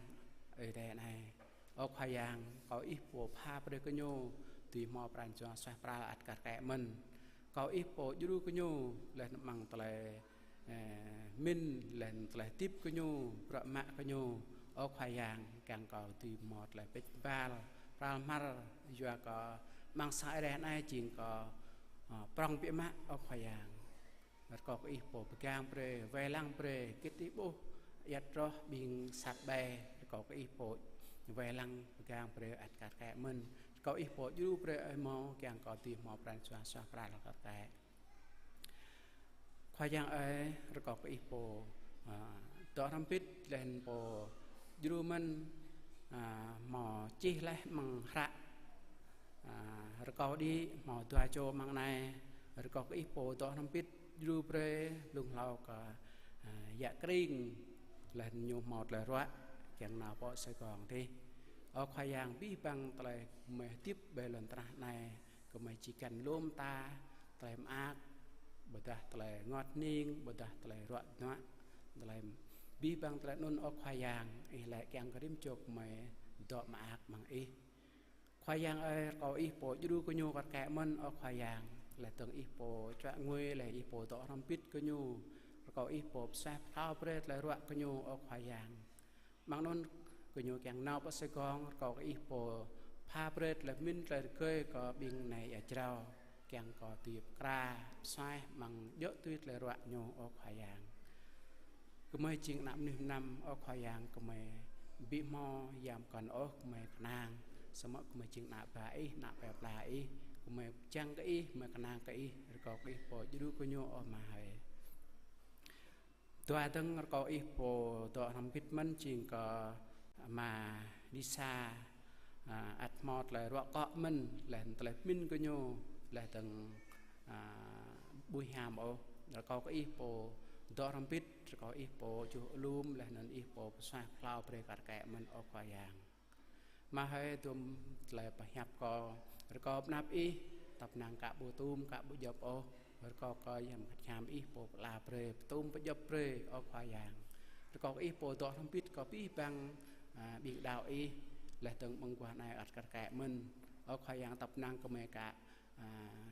Ơi Adai anai. Ơ Khua Yang, kâo ih pô pha brơi kơ ñu, dưi hmâo pran jua suaih pral ăt kar kaĭ mơ̆n. Kâo ih pô djru kơ ñu, laih anŭn amăng tơlơi, ơ, pơmĭn, laih anŭn tơlơi hơdip gơñu, bruă mă gơñu, ơ Khua Yang, kiăng kơ dưi hmâo tơlơi pĕč bal, pral hmar, yua kơ amăng sang Ơi Adai anai jing kơ, ơ, prŏng biă mă, ơ Khua Yang. Rơkâo kơ ih pô pơgang brơi, wai lăng brơi, git ih ƀuh, iăt rŏh ƀing sat ƀai, rơkâo kơ ih pô wai lăng pơgang brơi ăt kar kaĭ mơ̆n. Rơkâo ih pô djru brơi ơi Mô, kiăng kơ dưi hmâo pran jua suaih pral kar kaĭ. Khua Yang ơi, rơkâo kơ ih pô, a, dŏ hrŏm hơbĭt laih anŭn pô djru mơ̆n, a, hmâo čih laih amăng hră, a, rơkâo đĭ hmâo dua čô amăng anai, rơkâo kơ ih pô dŏ hrŏm hơbĭt djru brơi, blung hlâo kơ, a, yă kring, laih anŭn ñu hmâo tơlơi ruă, kiăng nao pơ Sài Gòn dih. Ơ Khua Yang, abih bang tơlơi gơmơi hơdip ƀơi lŏn tơnah anai, gơmơi či găn lŏm ta, tơlơi mơak, ƀôdah tơlơi rơngot hning, ƀôdah tơlơi ruă nuă, tơlơi abih bang tơlơi anŭn, ơ Khua Yang, ih laĭ kiăng kơ rĭm čô gơmơi dŏ mơak amăng ih. Khua Yang ơi, rơkâo ih pô djru kơ ñu kar kaĭ mơ̆n, ơ Khua Yang, laih dơ̆ng ih pô čuă ngui, laih ih pô dŏ hrŏm hơbĭt kơ ñu, rơkâo ih pô pơsuaih pơtao brơi tơlơi ruă kơ ñu, ơ Khua Yang. Amăng anŭn gơñu kiăng nao pơ Sài Gòn, rơkâo kơ ih pô pha brơi tơlơi pơmĭn tơlơi rơgơi kơ ƀing nai ia jrao, kiăng kơ dưi pơkra, pơsuaih amăng djơ̆ tui tơlơi ruă ñu, ơ Khua Yang. Gơmơi jing ană mơnuih mơnam, ơ Khua Yang, gơmơi ƀu hmâo yam kŏn ôh, gơmơi kơnang. Samơ̆ gơmơi jing ană bă ih, ană plơi pla ih, gơmơi čang kơ ih, gơmơi kơnang kơ ih, rơkâo kơ ih pô djru kơ ñu, ơ Ama hơi. Dua dơ̆ng rơkâo ih pô dŏ hrŏm hơbĭt mơ̆n jing kơ Ama Lisa, a, ăt hmâo tơlơi ruă kŏ mơ̆n, laih anŭn tơlơi pơmĭn kơ ñu, laih dơ̆ng, a, ƀu hiam ôh. Rơkâo kơ ih pô dŏ hrŏm hơbĭt, rơkâo ih pô čuh alum, laih anŭn ih pô pơsuaih pơhlao brơi kar kaĭ mơ̆n, ơ Khua Yang. Ama hơi, dôm tơlơi pơhiăp kâo, rơkâo pơ anăp ih, tăp năng kâo ƀu tŭm, kâo ƀu djŏp ôh, rơkâo kơ Yang Bơngăt Hiam ih pô pơala brơi, pơtŭm pơdjŏp brơi, ơ Khua Yang. Rơkâo kơ ih pô dŏ hrŏm hơbĭt kơ abih bang, a, ƀing đaŏ ih, laih dơ̆ng mơguah anai ăt kar kaĭ mơ̆n, ơ Khua Yang, tăp năng gơmơi kâo a,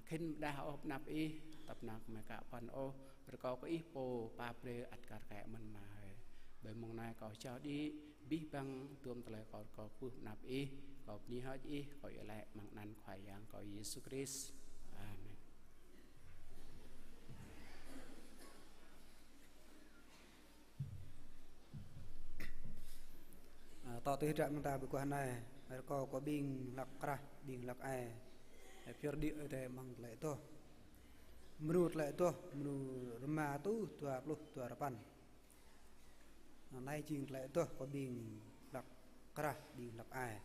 khĭn pơđah ôh pơ anăp ih, tăp năng gơmơi kâo pơ̆n ôh, rơkâo kơ ih pô pap brơi ăt kar kaĭ mơ̆n, Ama hơi. Ƀơi mông anai kâo jao đĭ abih bang dôm tơlơi kâo rơkâo kơkuh pơ anăp ih, kâo bơni hơơč ih, kâo iâu laĭ amăng anăn Khua Yang kâo Yêsu Krist. Amen. A, tŏ tui hră mơta ƀơi guah anai, rơkâo kơ ƀing hlăk krah, ƀing hlăk ai, pơyơr đĭ Ơi Adai amăng tơlơi adoh. Mrô tơlơi adoh, mrô rơma rơtuh dua pluh dua rơpăn. Anai jing tơlơi adoh kơ ƀing hlăk krah, ƀing hlăk ai.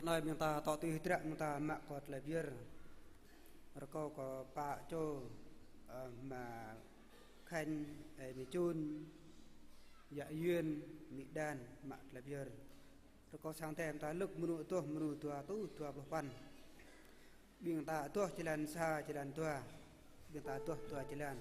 Anai ƀing ta tŏ tui hơdră ƀing ta mă kơ tơlơi pơyơr. Rơkâo kơ pă čô, ơ, Ama Khanh, ơi Mê Čun, yă Yuen, Mĭ Đan, mă tơlơi pơyơr. Rơkâo sang tơm ta lơ̆k mơnŭ adoh mơnŭ dua rơtuh dua pluh păn. Ƀing ta adoh jơlan sa, jơlan dua. Ƀing ta adoh dua jơlan.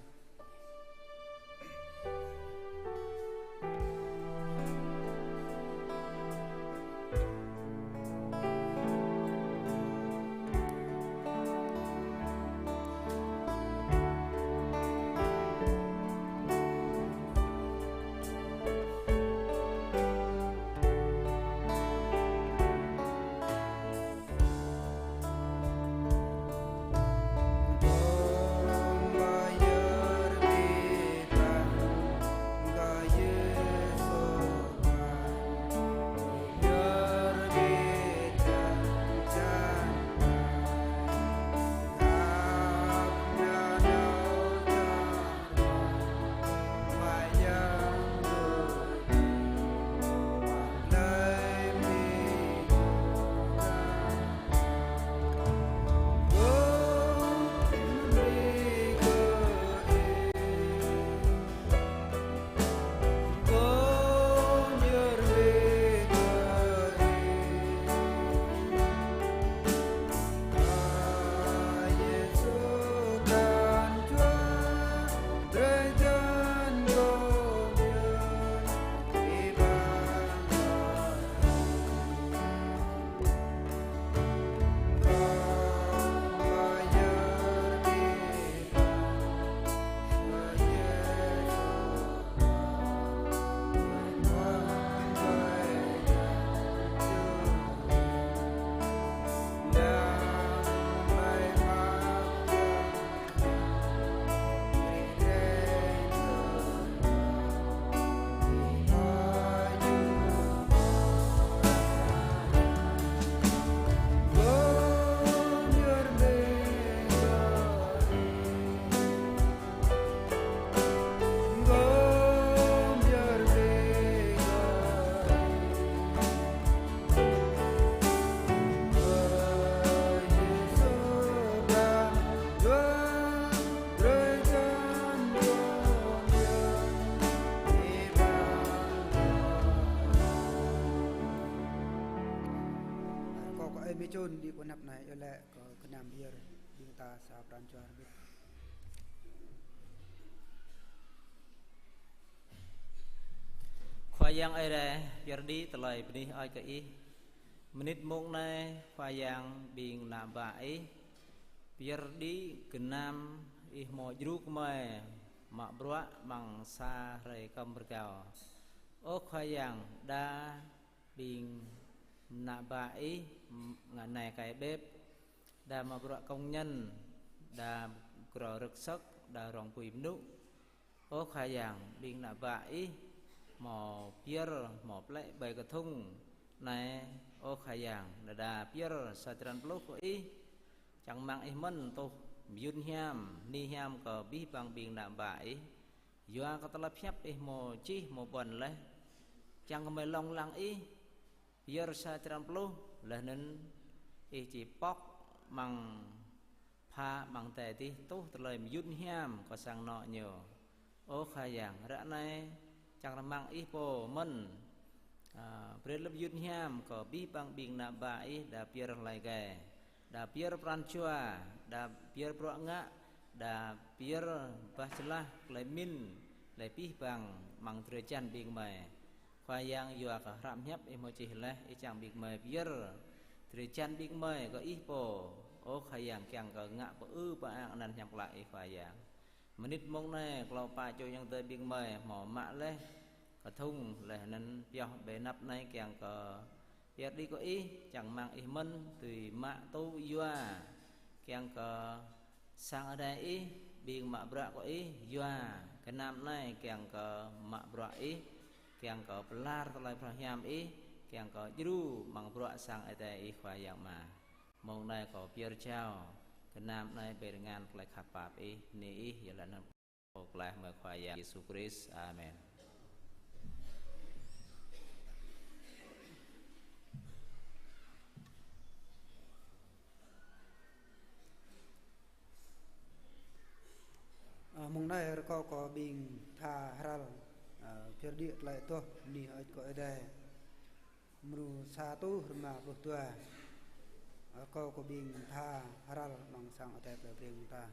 Rơkâo kơ ơi Mê Čun đĭ pơ anăp anai, yua lĕ kơ gơnam pơyơr ƀing ta sa pran jua rơbit. Khua Yang Adai, pơyơr đĭ tơlơi bơni hơơč kơ Ih. Mơnit mông anai, Khua Yang, ƀing ană bă Ih pơyơr đĭ gơnam Ih hmâo djru gơmơi mă bruă amăng sa hrơi kơm rơgao. Ơ Khua Yang, đa ƀing ană bă Ih, ngă nai kai bếp, đa mă bruă công nhân, đa grŏ rơ̆k sơ̆k, đa rong apui mơnŭ. Ơ Khua Yang, ƀing ană bă Ih hmâo pơyơr, hmâo plĕ ƀơi kơthŭng anai, ơ Khua Yang, đơđa pơyơr sa črăn pluh kơ Ih, čang rơmang Ih mơ̆n tuh mơyŭn hiam, bơni hiam kơ abih bang ƀing ană bă Ih. Yua kơ tơlơi pơhiăp Ih hmâo čih, hmâo ƀuăn laih, čang gơmơi lông lăng Ih, pơyơr sa črăn pluh, laih anŭn Ih či pŏk amăng pha amăng adai adih tuh tơlơi mơyŭn hiam kơ sang anŏ ñu. Ơ Khua Yang, ră anai čang rơmang Ih pô mơ̆n, a, brơi tơlơi mơyŭn hiam kơ abih bang ƀing ană bă Ih đa pơyơr hlơi gai, đa pơyơr pran jua, đa pơyơr bruă ngă, đa pơyơr bah jơlah tơlơi pơmĭn, tơlơi abih bang amăng drơi jăn ƀing gơmơi. Khua Yang, yua kơ hră pơhiăp Ih hmâo čih laih, Ih čang ƀing gơmơi pơyơr drơi jăn ƀing gơmơi kơ Ih pô. Ơ Khua Yang, kiăng kơ ngă pơư pơang anăn hiam klă Ih Khua Yang. Mơnit mông anai, klâo pă čô ayŏng adơi ƀing gơmơi hmâo mă laih kơthŭng, laih anŭn pioh ƀơi anăp anai, kiăng kơ pơyơr đĭ kơ Ih, čang rơmang Ih mơ̆n dưi mă tŭ yua, kiăng kơ sang adai Ih, ƀing mă bruă kơ Ih, yua gơnam anai kiăng kơ mă bruă Ih, kiăng kơ pơlar tơlơi phrâo hiam Ih, kiăng kơ djru amăng bruă sang adai Ih Khua Yang Ama. Mông anai kâo pơyơr jao gơnam anai ƀơi rơngan tơlơi khăp pap Ih, bơni Ih, yua anăn kâo pơklaih mơ̆ng Khua Yang Yêsu Krist. Amen. Mông anai rơkâo kơ ƀing tha hrăl, ơ, pơyơr đĭ tơlơi adoh bơni hơơč kơ Ơi Adai. Mrô sa rơtuh rơma pluh dua. Rơkâo kơ ƀing tha hrăl amăng sang Ơi Adai plei Breng ta.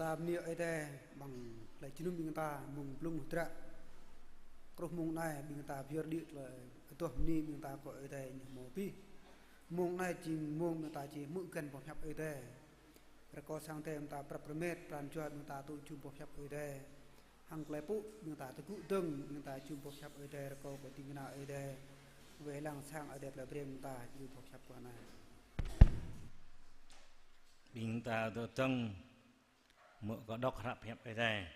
Ta bơni Ơi Adai, amăng tơlơi jơnum ƀing ta mơ̆ng blung hơdră. Truh mông anai ƀing ta pơyơr đĭ tơlơi adoh bơni ƀing ta kơ Ơi Adai ñu hmâo abih. Mông anai jing mông ƀing ta či hmư̆ găn boh hiăp Ơi Adai. Rơkâo sang Ơi Adai ƀing ta prăp rơmet pran jua ƀing ta tŭ jum boh hiăp Ơi Adai. Hăng tơlơi pŭ ƀing ta tơgŭ dơ̆ng ƀing ta jum boh hiăp Ơi Adai, rơkâo kơ ding kơna Ơi Adai wai lăng sang Ơi Adai plei Breng ƀing ta jum boh hiăp kơ anai. Ƀing ta tơdơ̆ng hmư̆ kơ đŏk hră pơhiăp Ơi Adai.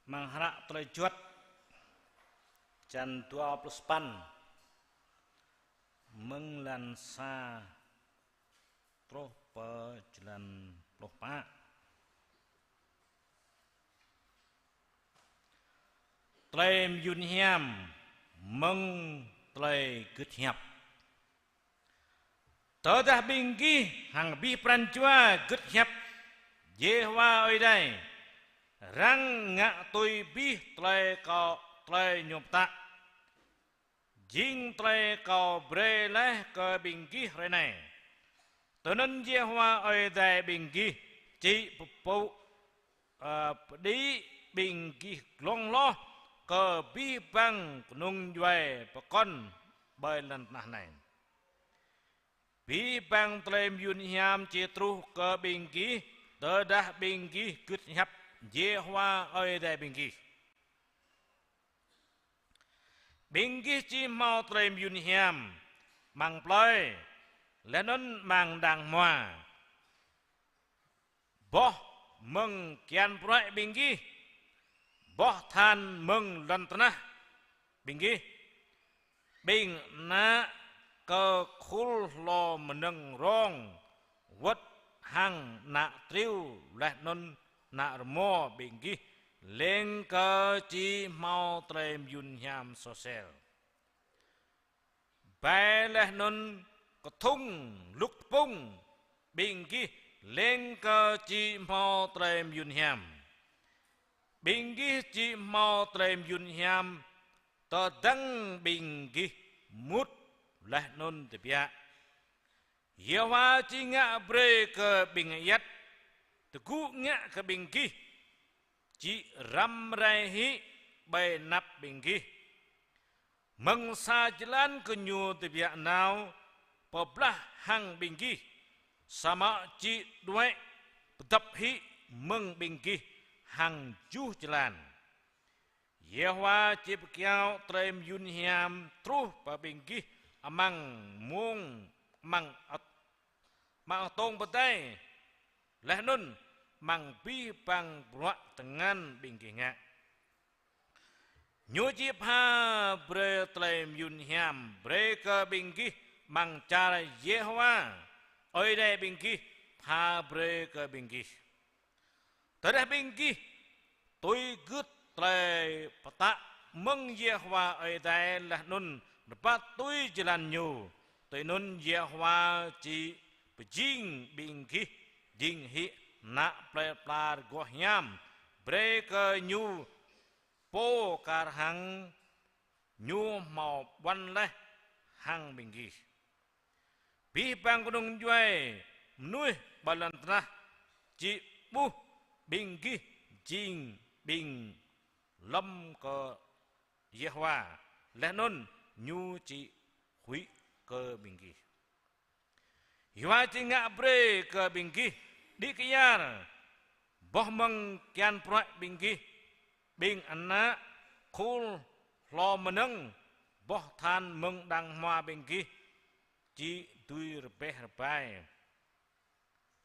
Amăng hră Tơlơi Juăt črăn dua pluh sapăn, mơ̆ng lan sa truh pơ črăn pluh pă. Tơlơi mơyun hiam mơ̆ng tơlơi gưt hiăp. Tơdah ƀing gih hăng abih pran jua gưt hiăp Yêhôwa Ơi Adai, arăng ngă tui abih tơlơi kâo, tơlơi ñu pơtă, jing tơlơi kâo brơi laih kơ ƀing gih hrơi anai. Tui anŭn Yêhôwa Ơi Adai ƀing gih či pơpŭ, ơ, pơđĭ ƀing gih glông hloh kơ abih bang kơnung djuai pơkŏn ƀơi lŏn tơnah anai. Abih bang tơlơi mơyun hiam či truh kơ ƀing gih, tơdah ƀing gih gưt hiăp Yêhôwa Ơi Adai ƀing gih. Ƀing gih či hmâo tơlơi mơyun hiam amăng plơi, laih anŭn amăng đang hmua. Boh mơ̆ng kian pruai ƀing gih, boh than mơ̆ng lŏn tơnah ƀing gih, ƀing ană kơ khul hlô mơnơ̆ng rông, wơ̆t hăng ană triu laih anŭn ană rơmô ƀing gih, leng kơ či hmâo tơlơi mơyun hiam sôsel. Bai laih anŭn kơthŭng lŭk tơpŭng ƀing gih, leng kơ či hmâo tơlơi mơyun hiam. Ƀing gih či hmâo tơlơi mơyun hiam tơdang ƀing gih mŭt laih anŭn tơbiă. Yêhôwa či ngă brơi kơ ƀing ayăt tơgŭ ngă kơ ƀing gih, či răm rai hĭ ƀơi anăp ƀing gih. Mơ̆ng sa jơlan gơñu tơbiă nao pơblah hăng ƀing gih, samơ̆ či đuaĭ pơdŏp hĭ mơ̆ng ƀing gih hăng tơjuh jơlan. Yêhôwa či pơkiaŏ tơlơi mơyun hiam truh pơ ƀing gih amăng mông, amăng ăt-, amăng atông pơdai, laih anŭn amăng abih bang bruă tơngan ƀing gih ngă. Ñu či pha brơi tơlơi mơyun hiam brơi kơ ƀing gih amăng čar Yêhôwa Ơi Adai ƀing gih pha brơi kơ ƀing gih. Tơdah ƀing gih tui gưt tơlơi pơtă mơ̆ng Yêhôwa Ơi Adai laih anŭn rơbat tui jơlan ñu, tui anŭn Yêhôwa či pơjing ƀing gih jing hĭ ană plơi pla rơgoh hiam, brơi kơ ñu pô kar hăng ñu hmâo ƀuăn laih hăng ƀing gih. Abih bang kơnung djuai mơnuih ƀơi lŏn tơnah či ƀuh ƀing gih jing ƀing lŏm kơ Yêhôwa, laih anŭn ñu či huĭ kơ ƀing gih. Yêhôwa či ngă brơi kơ ƀing gih đĭ kyar, boh mơ̆ng kian pruai ƀing gih, ƀing ană khul hlô mơnơ̆ng, boh than mơ̆ng đang hmua ƀing gih, či dưi rơbeh rơbai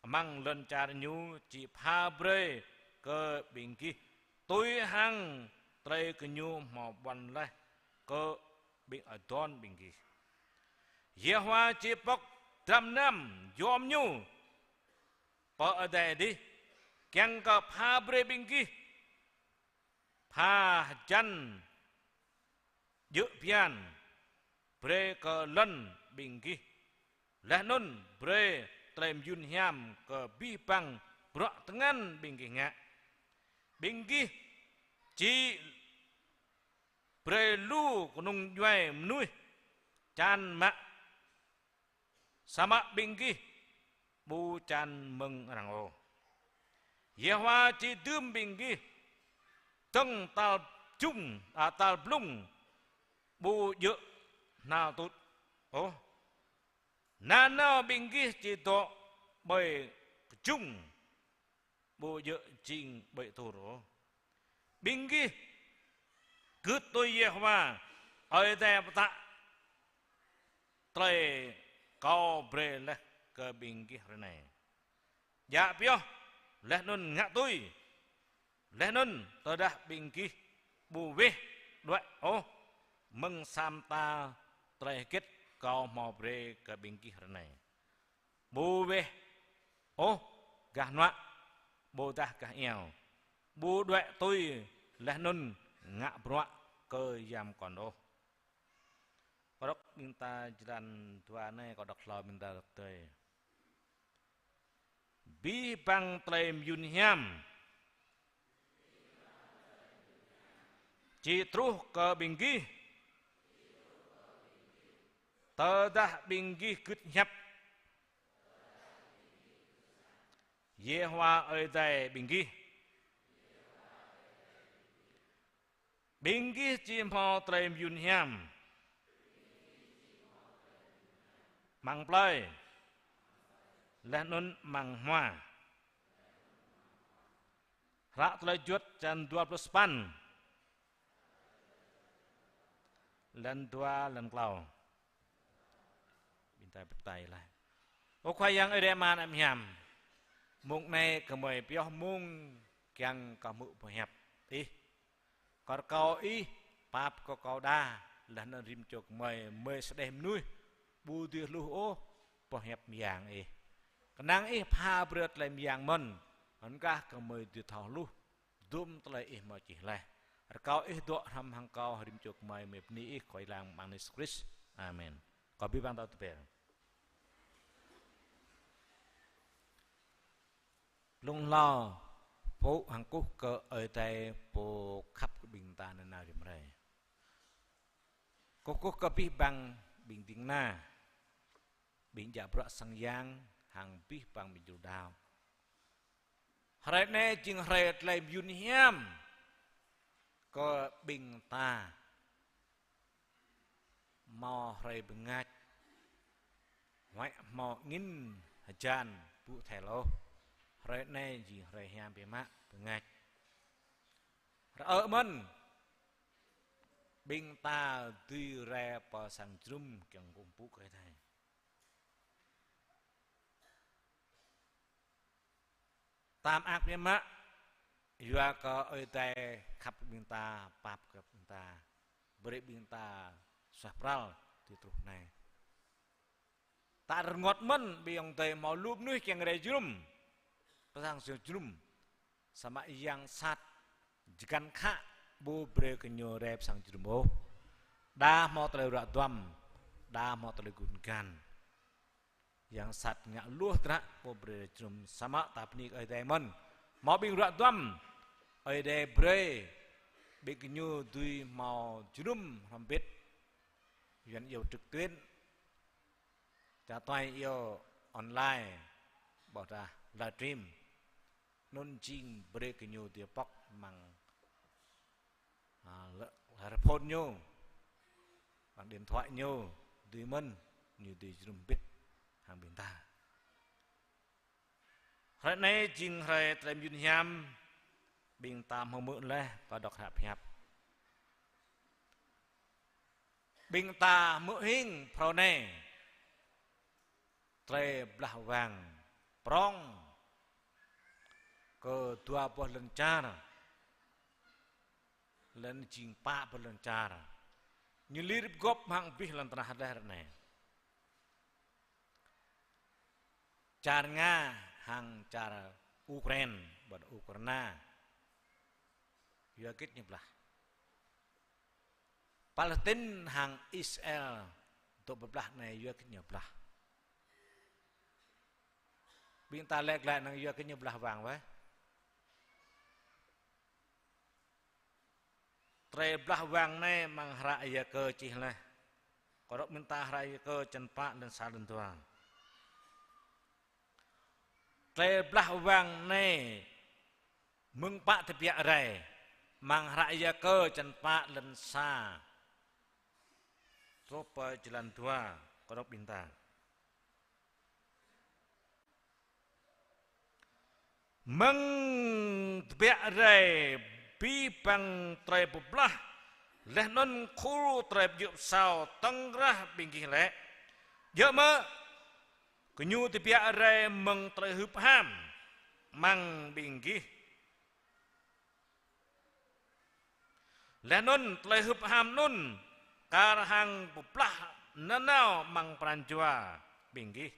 amăng lŏn čar ñu či pha brơi kơ ƀing gih, tui hăng tơlơi gơñu hmâo ƀuăn laih kơ ƀing adon ƀing gih. Yêhôwa či pŏk dram nam yom ñu pơ adai adih, kiăng kơ pha brơi ƀing gih pha hơjăn djơ̆ bơyan brơi kơ lŏn ƀing gih, laih anŭn brơi tơlơi mơyun hiam kơ abih bang bruă tơngan ƀing gih ngă. Ƀing gih či brơi lu kơnung djuai mơnuih čan mă, samơ̆ ƀing gih ƀu čan mơ̆ng arăng ôh. Yêhôwa či dưm ƀing gih dơ̆ng tal jŭng, a, tal blung ƀu djơ̆ hnal tŭt ôh. Nanao ƀing gih či dŏ ƀơi kơjŭng, ƀu djơ̆ jing ƀơi atur ôh. Ƀing gih gưt tui Yêhôwa, Ơi Adai pơtă tơlơi kâo brơi laih kơ ƀing gih hrơi anai. Djă pioh laih anŭn ngă tui. Laih anŭn tơdah ƀing gih ƀu weh đuaĭ ôh mơ̆ng sa mơta tơlơi hơget kâo hmâo brơi kơ ƀing gih hrơi anai. Ƀu weh ôh gah hnuă, ƀôdah gah iao. Ƀu đuaĭ tui laih anŭn ngă bruă kơ yam kŏn ôh. Kâo đŏk ƀing ta jơlan dua anai, kâo đŏk hlâo ƀing ta rơdơi. Abih bang tơlơi mơyŭn hiam či truh kơ ƀing gih, tơdah ƀing gih gưt hiăp Yêhôwa Ơi Adai ƀing gih. Ƀing gih či hmâo tơlơi mơyŭn hiam amăng plơi, laih anŭn amăng hmua. Hră Tơlơi Juăt črăn dua pluh sapăn, lan dua, lan klâo. Ƀing ta pơtă laih. Ơ Khua Yang Ơi Adai Ama, Ană Hiam, mông anai gơmơi pioh mông kiăng kơ hmư̆ boh hiăp Ih. Kơ rơkâo Ih pap kơ kâo đa, laih anŭn rĭm čô gơmơi, gơmơi sơđeh mơnuih, ƀu dưi hluh ôh boh hiăp mơyang Ih. Kơnang Ih pha brơi tơlơi mơyang mơ̆n, anŭn kah gơmơi dưi thâo hluh dôm tơlơi Ih hmâo čih laih. Rơkâo Ih dŏ hrŏm hăng kâo, rĭm čô gơmơi, gơmơi bơni Ih, kâo iâu laĭ amăng anăn Yêsu Krist. Amen. Kâo abih bang ta tơpĕr. Blung hlâo, pŭ hăng kơkuh kơ Ơi Adai pô khăp kơ ƀing ta nanao rĭm hrơi. Kơkuh kơ abih bang ƀing ding kơna, ƀing djă bruă sang yang hăng abih bang ƀing jru đaŏ. Hrơi anai jing hrơi tơlơi mơyŭn hiam kơ ƀing ta. Hmâo hrơi bơngač, huăi hmâo angin hơjan ƀu thel ôh. Hrơi anai jing hrơi hiam biă mă, bơngač. Rơ̆ mơ̆n, ƀing ta dưi rai pơ sang jơnum kiăng kơkuh pơpŭ kơ Ơi Adai. Ta mơak biă mă, yua kơ Ơi Adai khăp ƀing ta, pap kơ ƀing ta, brơi ƀing ta suaih pral tui truh anai. Ta rơngot mơ̆n, ƀing ayŏng adơi hmâo lu mơnuih kiăng rai jơnum, pơ sang jơnum. Samơ̆ yang sat jơkăn khă ƀu brơi kơ ñu rai pơ sang jơnum ôh. Đa hmâo tơlơi ruă duăm, đa hmâo tơlơi gun gan. Yang sat ngă lu tơnă ƀu brơi jơnum, samơ̆ ta bơni kơ Ơi Adai mơ̆n. Hmâo ƀing ruă duăm, Ơi Adai brơi ƀing gơñu dưi hmâo jơnum hrŏm hơbĭt. Yuan iâu trực tuyến, čar tuai iâu online, ƀôdah live stream. Anŭn jing brơi kơ ñu dưi pŏk amăng, a, lơ-, hlơi phôn ñu, amăng điện thoại ñu, dưi mơ̆n, ñu dưi jơnum hơbĭt hăng ƀing ta. Hrơi anai jing hrơi tơlơi mơyŭn hiam, ƀing ta hmư̆ laih, kâo đŏk hră pơhiăp. Ƀing ta hmư̆ hing phrâo anai, tơlơi blah wang prŏng kơ dua boh lŏn čar, lŏn jing pă boh lŏn čar. Ñu lir pơgop hăng abih lŏn tơnah laih ră anai. Čar Nga hăng čar Ukraine, ƀôdah Ukraina. Yua hơget ñu blah? Palestin hăng Israel dŏ pơblah anai yua hơget ñu blah? Ƀing ta laĭ glaĭ năng yua hơget ñu blah wang wơ̆t. Tơlơi blah wang anai amăng hră Yakơ čih laih. Kâo đŏk mơ̆n ta hră Yakơ črăn pă, lăn sa, lăn dua. Tơlơi blah wang anai Mơ̆ng pă tơbiă rai, amăng hră Yakơ črăn pă lăn sa truh pơ jơlan dua, kơnuk ƀing ta. Mơ̆ng tơbiă rai abih bang tơlơi pơblah, laih anŭn khul tơlơi pơjơ̆ pơsao tŏng krah ƀing gih lĕ: Djơ̆ mơ̆, gơñu tơbiă rai mơ̆ng tơlơi hưp ham amăng ƀing gih. Laih anŭn tơlơi hưp ham anŭn kar hăng pơblah nanao amăng pran jua ƀing gih.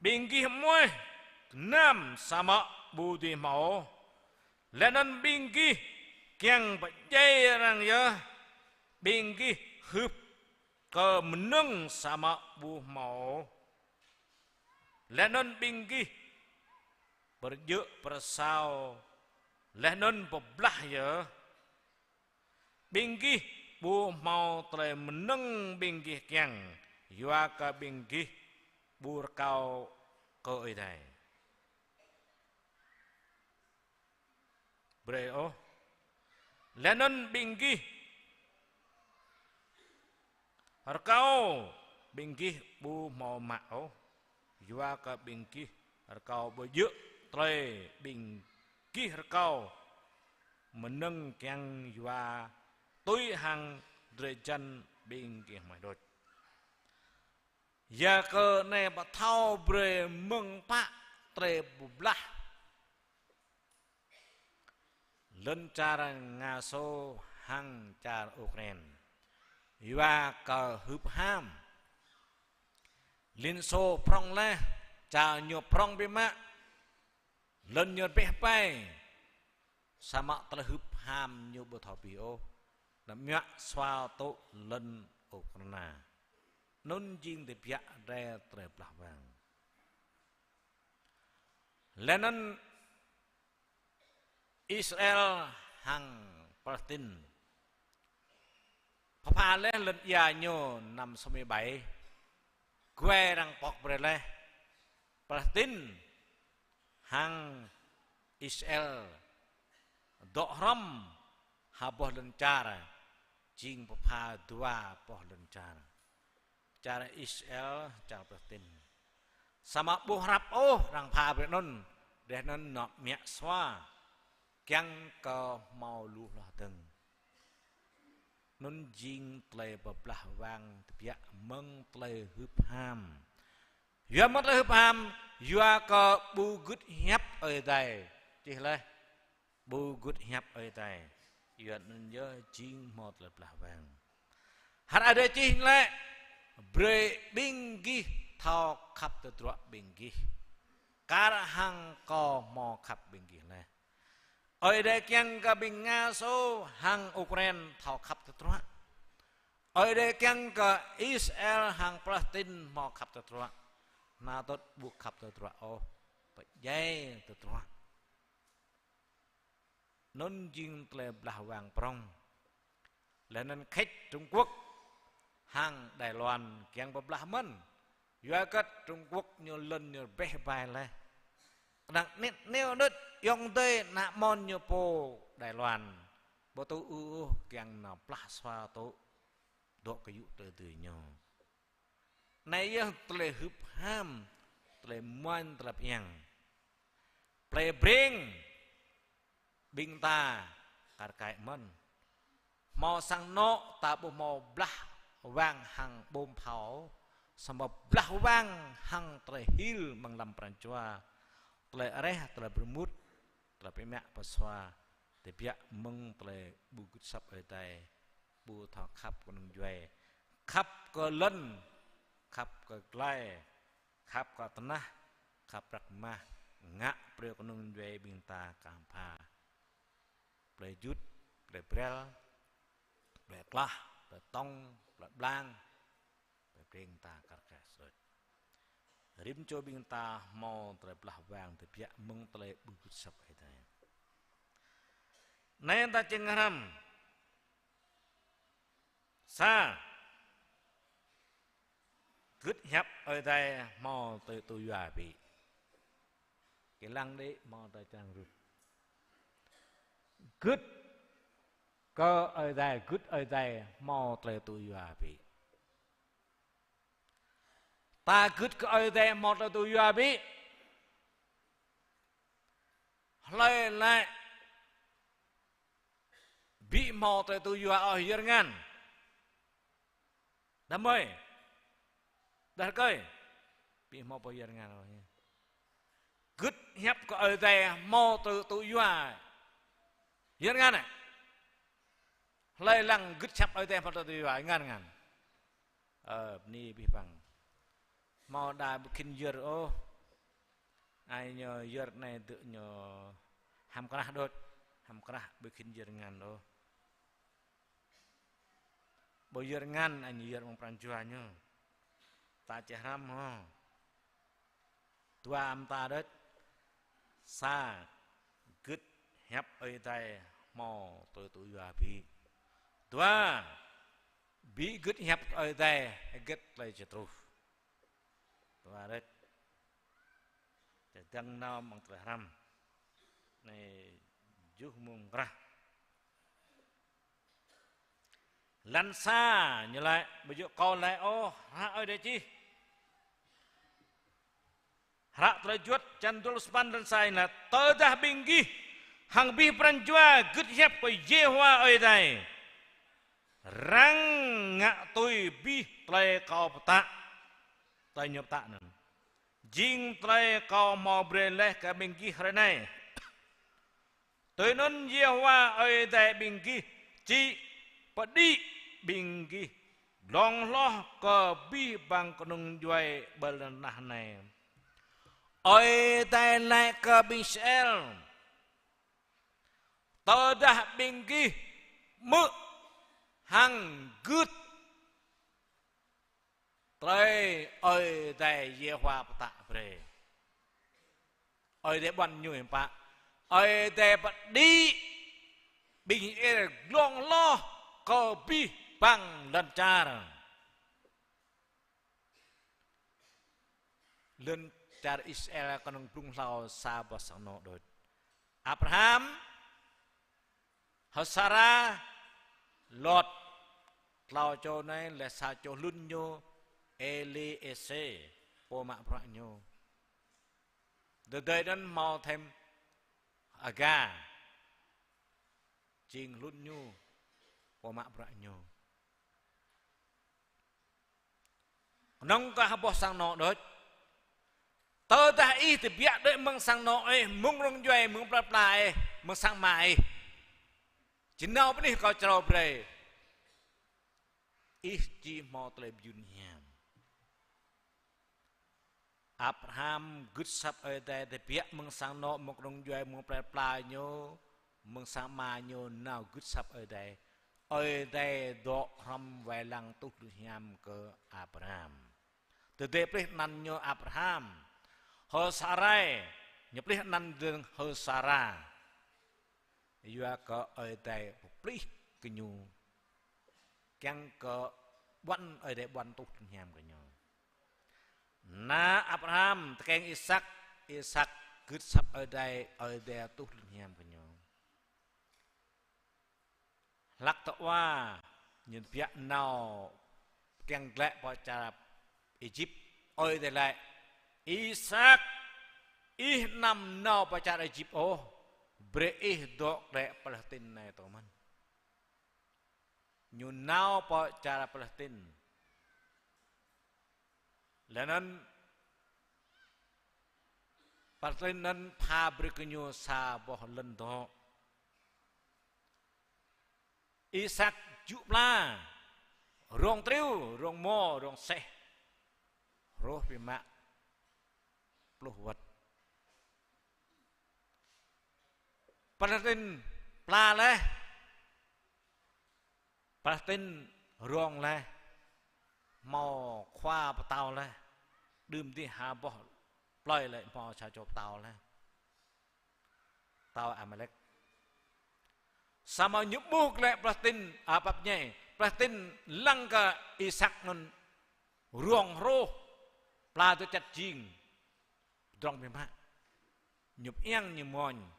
Ƀing gih amuaih gơnam samơ̆ ƀu dưi hmâo ôh. Laih anŭn ƀing gih kiăng pơdjai arăng yơh. Ƀing gih hưp kơ mơnơ̆ng samơ̆ ƀu hmâo ôh. Laih anŭn ƀing gih pơjơ̆ pơsao, laih anŭn pơblah yơh. Ƀing gih ƀu hmâo tơlơi mơnơ̆ng ƀing gih kiăng, yua kơ ƀing gih ƀu rơkâo kơ Ơi Adai brơi ôh. Laih anŭn ƀing gih rơkâo, ƀing gih ƀu hmâo mă ôh, yua kơ ƀing gih rơkâo ƀu djơ̆ tơlơi ƀing gih rơkâo mơnơ̆ng kiăng yua tui hăng drơi jăn ƀing gih mơ̆ đôč. Yakơ anai pơthâo brơi mơ̆ng pă tơlơi pơblah lŏn čar Nga Sô hăng čar Ukraine. Yua kơ hưp ham. Liên Xô prŏng laih, čar ñu prŏng biă mă. Lŏn ñu rơbeh ƀai. Samơ̆ tơlơi hưp ham ñu ƀu thâo abih ôh. Anăm mă sua tŭ lŏn Ukraina. Anŭn jing tơbiă rai tơlơi blah wang. Laih anŭn Israel hăng Palestin pơpha laih lŏn ia ñu năm sáu mươi bảy. Guai arăng pŏk brơi laih. Palestin hăng Israel dŏ hrŏm ha boh lŏn čar, jing pơpha dua boh lŏn čar. Čar Israel, čar Palestin. Samơ̆ ƀu hrăp ôh arăng pha brơi anŭn, laih anŭn nao mă sua, kiăng kơ hmâo lu hloh dơ̆ng. Anŭn jing tơlơi pơblah wang tơbiă mơ̆ng tơlơi hưp ham. Yua mơ̆ tơlơi hưp ham, yua kơ ƀu gưt hiăp Ơi Adai. Čih laih, ƀu gưt hiăp Ơi Adai. Yua anŭn yơh jing hmâo tơlơi blah wang. Hră Ơi Adai čih lĕ, brơi ƀing gih thâo khăp tơdruă ƀing gih. Kar hăng kâo hmâo khăp ƀing gih laih. Ơi Adai kiăng kơ ƀing Nga Sô hăng Ukraine thâo khăp tơdruă. Ơi Adai kiăng kơ Israel hăng Palestin hmâo khăp tơdruă. Anŭn tŭ ƀu khăp tơdruă ôh. Pơdjai tơdruă. Anŭn jing tơlơi blah wang prŏng. Laih anŭn khĕč Trung Quốc hăng Đài Loan kiăng pơblah mơ̆n. Yua kơ Trung Quốc ñu lŏn ñu rơbeh ƀai laih. Kơnang nit neo nit yŏng dơi ană mơnuih ñu pô Đài Loan. Ƀu tŭ ư ôh kiăng nao blah sua tŭ dŏ kơ yŭ tơdơi ñu. Anai yơh tơlơi hưp ham, tơlơi muañ, tơlơi pơiăng. Plei Breng, ƀing ta kar kaĭ mơ̆n. Hmâo sang anŏ ta ƀu hmâo blah wang hăng bom phao, samơ̆ blah wang hăng tơlơi hil amăng lăm pran jua, tơlơi areh, tơlơi pơrơmut, tơlơi pơmă pơsua, tơbiă mơ̆ng tơlơi ƀu gưt asăp Ơi Adai, ƀu thâo khăp kơnung djuai, khăp kơ lŏn, khăp kơ glai, khăp kơ tơnah, khăp prăk mah, ngă brơi kơnung djuai ƀing ta kah pha. Plei Jut, plei Brel, plei Klah, plei Tŏng, plei Blang, plei Breng ta kar kaĭ sơđoč. Rĭm čô ƀing ta hmâo tơlơi blah wang tơbiă mơ̆ng tơlơi ƀu gưt asăp Ơi Adai. Anai ta čang hrăm. Sa, gưt hiăp Ơi Adai hmâo tơlơi tŭ yua ƀĭ. Kơ lăng đĭ hmâo tơlơi čang rŭt. Gưt kơ Ơi Adai, gưt Ơi Adai hmâo tơlơi tŭ yua bĭ. Ta gưt kơ Ơi Adai hmâo tơlơi tŭ yua bĭ. Hlơi laĭ ƀu hmâo tơlơi tŭ yua ôh, yơr ngăn. Đah mơi, đah rơkơi, ƀu hmâo pô yơr ngăn ôh. Gưt hiăp kơ Ơi Adai hmâo tơlơi tŭ yua, yơr ngăn. Hlơi lăng gưt hiăp Ơi Adai hmâo tơlơi tŭ yua, ngăn ngăn. Ơ, bơni abih bang. Hmâo đa ƀu khĭn yơr ôh. Ai ñu yơr anai dŏ ñu hăm krah đôč, hăm krah ƀu khĭn yơr ngăn ôh. Ƀu yơr ngăn, ai ñu yơr mơ̆ng pran jua ñu. Ta či hrăm hŏ. Dua mơta đôč. Sa, gưt hiăp Ơi Adai hmâo tơlơi tŭ yua bĭ. Dua, ƀu gưt hiăp Ơi Adai, gưt tơlơi či truh. Dua đôč. Čơdơ̆ng nao mơ̆ng tơlơi hrăm. Anai juh mông krah. Lăn sa ñu laĭ, ƀu djơ̆ kâo laĭ ôh, hră Ơi Adai čih. Hră Tơlơi Juăt čăn dua pluh sapăn, lăn sa ñu laĭ: Tơdah ƀing gih hăng abih pran jua gưt hiăp kơ Yêhôwa Ơi Adai, răng ngă tui abih tơlơi kâo pơtă. Tơlơi ñu pơtă anŭn jing tơlơi kâo hmâo brơi laih kơ ƀing gih hrơi anai. Tui anŭn Yêhôwa Ơi Adai ƀing gih či pơđĭ ƀing gih glông hloh kơ abih bang kơnung djuai ƀơi lŏn tơnah anai. Ơi Adai laĭ kơ ƀing Israel: Tơdah ƀing gih hmư̆ hăng gưt tơlơi Ơi Adai Yêhôwa pơtă brơi. Ơi Adai ƀuăn ñu hiư̆m pă? Ơi Adai pơđĭ ƀing Israel glông hloh kơ abih bang lŏn čar. Lŏn čar Israel kơnơ̆ng blung hlâo sa boh sang anŏ đôč. Abraham, H'Sara, Lot. Tlâo čô anai, laih sa čô hlŭn ñu, Eliêsê, pô mă bruă ñu. Tơdơi anŭn hmâo thêm H'Agar, jing hlŭn ñu, pô mă bruă ñu. Kơnơ̆ng kơ ha boh sang anŏ đôč. Tơdah ih tơbiă đuaĭ mơ̆ng sang anŏ ih, mơ̆ng rŏng djuai, mơ̆ng plơi pla ih, mơ̆ng sang ama ih, či nao pơ anih kâo črâo brơi, ih či hmâo tơlơi mơyun hiam. Abraham gưt asăp Ơi Adai, tơbiă mơ̆ng sang anŏ, mơ̆ng rŏng djuai, mơ̆ng plơi pla ñu, mơ̆ng sang ama ñu, nao gưt asăp Ơi Adai. Ơi Adai dŏ hrŏm wai lăng tuh lu hiam kơ Abraham. Tơdơi plih anăn ñu Abraham. H'Sarai, ñu plih anăn dơ̆ng H'Sara. Yua kơ Ơi Adai pơplih kơ ñu, kiăng kơ ƀuăn, Ơi Adai ƀuăn tuh lu hiam kơ ñu. Ană Abraham tơkeng Isăk, Isăk gưt asăp Ơi Adai, Ơi Adai tuh lu hiam kơ ñu. Hlăk tơ-ua, ñu tơbiă nao kiăng glaĭ pơ čar Êjip, Ơi Adai laĭ: Isăk, ih anăm nao pơ čar Êjip ôh, brơi ih dŏ glaĭ Palestin anai tơ mơ̆n. Ñu nao pơ čar Palestin. Laih anŭn Palestin anŭn pha brơi kơ ñu sa boh lŏn dŏ. Isăk jŭ pla, rông triu, rông mo, rông seh, hruh biă mă pluh wơ̆t. Palestin pla laih, Palestin rông laih, hmâo khua pơtao laih, đưm dih ha boh plơi lĕ hmâo sa čô pơtao laih, pơtao Amalek. Samơ̆ ñu ƀuh glaĭ Palestin, a, pap ñai, Palestin lăng kơ Isăk anŭn rông hruh, pla dŏ čăt jing, pơdrŏng biă mă. Ñu pơiăng ñu mơñum.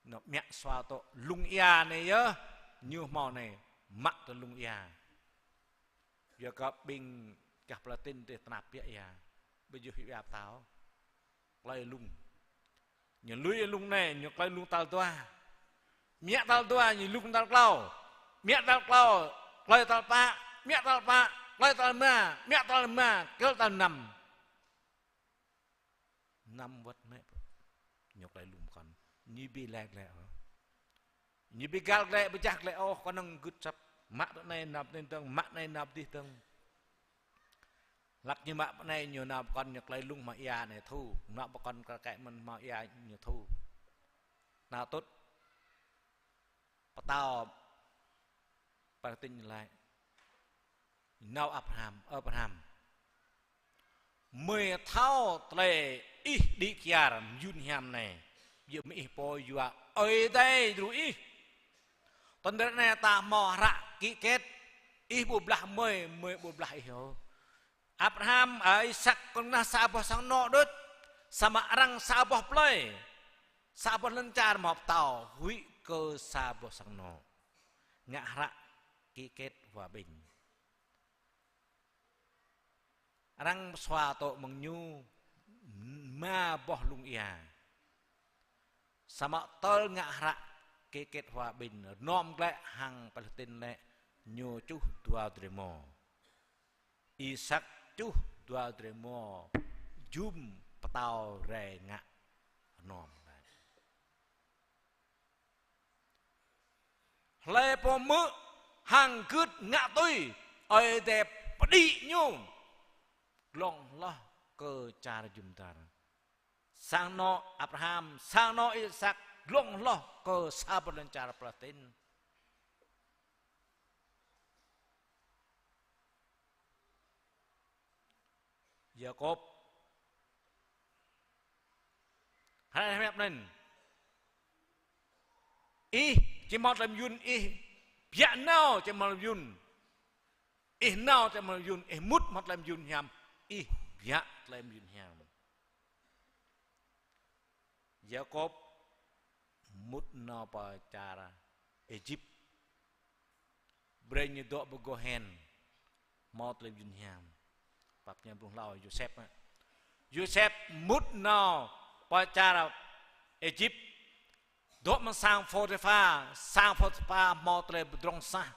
Nao mă sua tŏ lung ia anai yơh, ñu hmâo anai, mă tŏ lung ia. Yua kơ ƀing gah Palestin tih tơnap biă ia. Ƀu djơ̆ hĭ ia pơtao. Klơi lung. Ñu lui lung anai, ñu klơi lung tal dua. Mă tal dua, ñu lung tal klâo. Mă tal klâo, klơi tal pă. Mă tal pă, klơi tal rơma. Mă tal rơma, klơi tal năm. Năm wơ̆t mơ̆ ñu klơi lung pơkŏn. Ñu ƀu laĭ glaĭ ôh. Ñu ƀu găl glaĭ, ƀu jah glaĭ ôh, kơnơ̆ng gưt asăp. Mă tŏ anai nao pơ anai dơ̆ng, mă anai nao pơ adih dơ̆ng. Hlăk ñu mă pơ anai ñu nao pơkŏn ñu klơi lung hmâo ia anai thu. Nao pơkŏn kơ kĕ mơ̆n hmâo ia ñu thu. Nao tŭt. Pơtao Palestin laĭ: Nao Abraham, Abraham. Mơi thâo tơlơi ih đĭ kyar mơyŭn hiam anai. Yua mơi ih pô yua Ơi Adai djru ih. Tơdơi anai ta hmâo hră ký kết. Ih ƀu blah mơi, mơi ƀu blah ih ôh. Abraham, a, Isak kơnơ̆ng nao sa boh sang anŏ đôč. Samơ̆ arăng sa boh plơi. Sa boh lŏn čar hmâo pơtao, huĭ kơ sa boh sang anŏ. Ngă hră ký kết hòa bình. Arăng pơsua tŏ mơ̆ng ñu rơma boh lung ia. Samơ̆ tơl ngă hră ký kết hòa bình, rơnom glaĭ hăng Palestin lĕ ñu čuh dua drơi rơmô. Isak čuh dua drơi rơmô jum pơtao rai ngă rơnom glaĭ. Hlơi pô hmư̆ hăng gưt ngă tui, Ơi Adai pơđĭ ñu glông hloh kơ čar jum dar. Sang anŏ Abraham, sang anŏ Isak, glông hloh kơ sa boh lŏn čar Palestin. Yakôb. Hră hiăp anŭn. Ih či hmâo tơlơi mơyŭn, ih biă nao či hmâo tơlơi mơyŭn. Ih nao či hmâo tơlơi mơyŭn, ih mŭt hmâo tơlơi mơyŭn hiam, ih biă tơlơi mơyŭn hiam. Yakôb mŭt nao pơ čar Êjip. Brơi ñu dŏ pơ Gôhen. Hmâo tơlơi mơyŭn hiam. Pap ñe blung hlâo Yôsep mă. Yôsep mŭt nao pơ čar Êjip. Dŏ mơ̆ng sang Phôtipha, sang Phôtipha hmâo tơlơi pơdrŏng sah.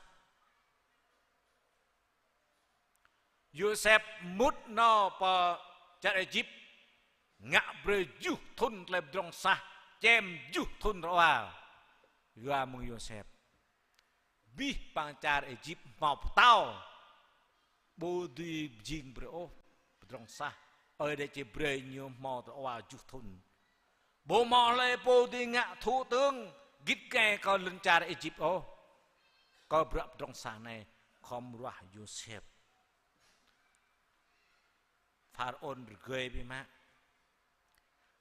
Yôsep mŭt nao pơ čar Êjip, ngă brơi tơjuh thŭn tơlơi pơdrŏng sah, čem tơjuh thŭn rơwa. Yua mơ̆ng Yôsep. Abih bang čar Êjip hmâo pơtao. Ƀu dưi jing brơi ôh pơdrŏng sah. Ơi Adai či brơi ñu hmâo tơlơi rơwa tơjuh thŭn. Ƀu hmâo hlơi pô dưi ngă thủ tướng git gai kơ lŏn čar Êjip ôh. Kơ bruă pơdrŏng sah anai khŏm ruah Yôsep. Pharaôn rơgơi biă mă.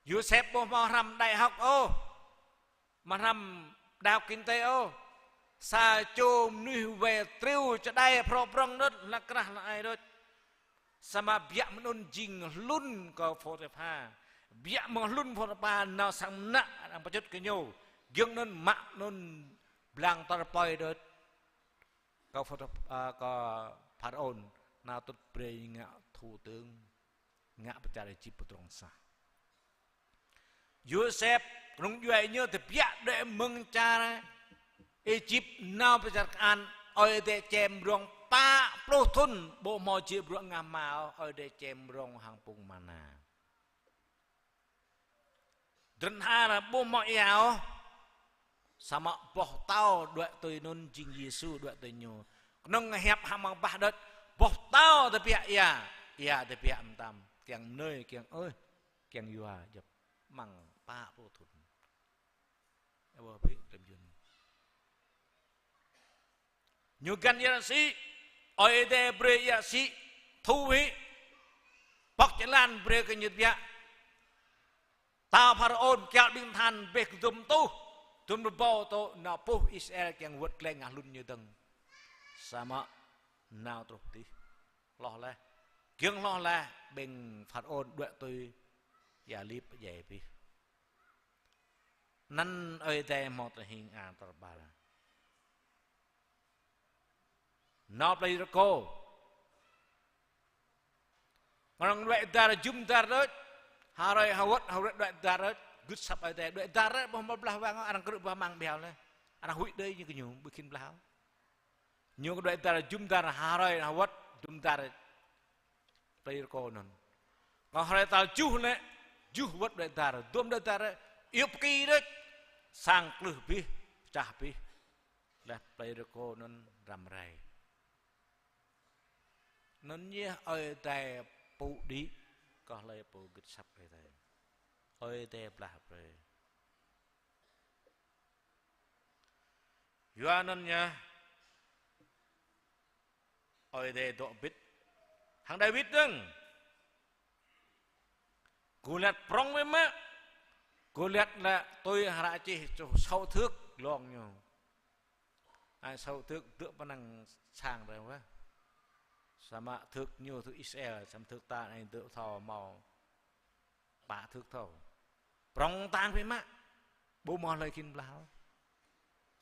Yôsep ƀu hmâo hrăm đại học ôh. Mă hrăm đại học kinh tế ôh. Sa čô mơnuih wai triu čơđai prŏng prŏng đôč, lă krah lă ai đôč. Samơ̆ biă mơ̆ng anŭn jing hlŭn kơ Phôtipha. Biă mơ̆ng hlŭn Phôtipha nao sang mơnă arăng pơčŭt kơ ñu. Giŏng anŭn mă anŭn blang tơr pơi đôč. Kơ Phôtip-, a, kơ Pharaôn nao tŭt brơi ngă thủ tướng. Ngă pơ čar Êjip pơdrŏng sah. Yôsep, kơnung djuai ñu tơbiă đuaĭ mơ̆ng čar Êjip nao pơ čar Kanaan, Ơi Adai čem rông pă pluh thŭn, ƀu hmâo jĕ bruă ngă hmao, Ơi Adai čem rông hăng pŭng mana. Dron ha ƀu hmâo ia ôh. Samơ̆ boh pơtao đuaĭ tui anŭn jing Yêsu đuaĭ tui ñu. Kơnơ̆ng hiăp hăng mơ̆ng bah đôč. Boh pơtao tơbiă ia. Ia tơbiă mơtam. Kiăng mơnơi, kiăng ơi. Kiăng yua djŏp mơ̆ng pă pluh thŭn. Ơ, ƀu hơbĭ tơlơi mơyŭn. Ñu găn ia rơsĭ, Ơi Adai brơi ia rơsĭ, thu hĭ, pŏk jơlan brơi kơ ñu tơbiă. Pơtao Pharaôn kiaŏ ƀing tơhan ƀĕ kơ dŭm tuh, dŭm rơbâo tŏ nao puh Israel kiăng wơ̆t glaĭ ngă hlŭn ñu dơ̆ng. Samơ̆ nao truh dih. Hloh laih. Giŏng hloh laih ƀing Pharaôn đuaĭ tui ia lip pơdjai abih. Anăn Ơi Adai hmâo tơlơi hing ang tơlơi ƀar. Nao plei Yêrikô. Arăng đuaĭ dar, jum dar đôč. Hrơi hơwơ̆t, hơwơ̆t đuaĭ dar đôč. Gưt asăp Ơi Adai, đuaĭ dar đôč, ƀu hmâo blah wang, arăng krư̆ ƀơi amăng ƀiă lĕ. Arăng huĭ đơi ñu kơ ñu, ƀu khĭn blah. Ñu kơ đuaĭ dar, jum dar, hrơi hơwơ̆t, jum dar. Plei Yêrikô anŭn. Kơ hrơi tal tơjuh lĕ, tơjuh wơ̆t đuaĭ dar, dôm đuaĭ dar, iŏp ki đôč, sang klưh abih, pơčah abih. Laih plei Yêrikô anŭn răm rai. Anŭn yơh Ơi Adai pŭ đĭ, kơ hlơi pô gưt asăp Ơi Adai. Ơi Adai blah brơi. Yua anŭn yơh Ơi Adai dŏ bĭt hăng Dawid dơ̆ng. Gôliat prŏng biă mă. Gôliat lĕ tui hră čih čuh sâo thước lông ñu. Ai sâo thước dŏ pơ anăp sang rai wơ̆t. Samơ̆ thước ñu thước Israel, samơ̆ thước ta anai dŏ thâo hmâo pă thước thâo. Prŏng tang biă mă. Ƀu hmâo hlơi khĭn blah.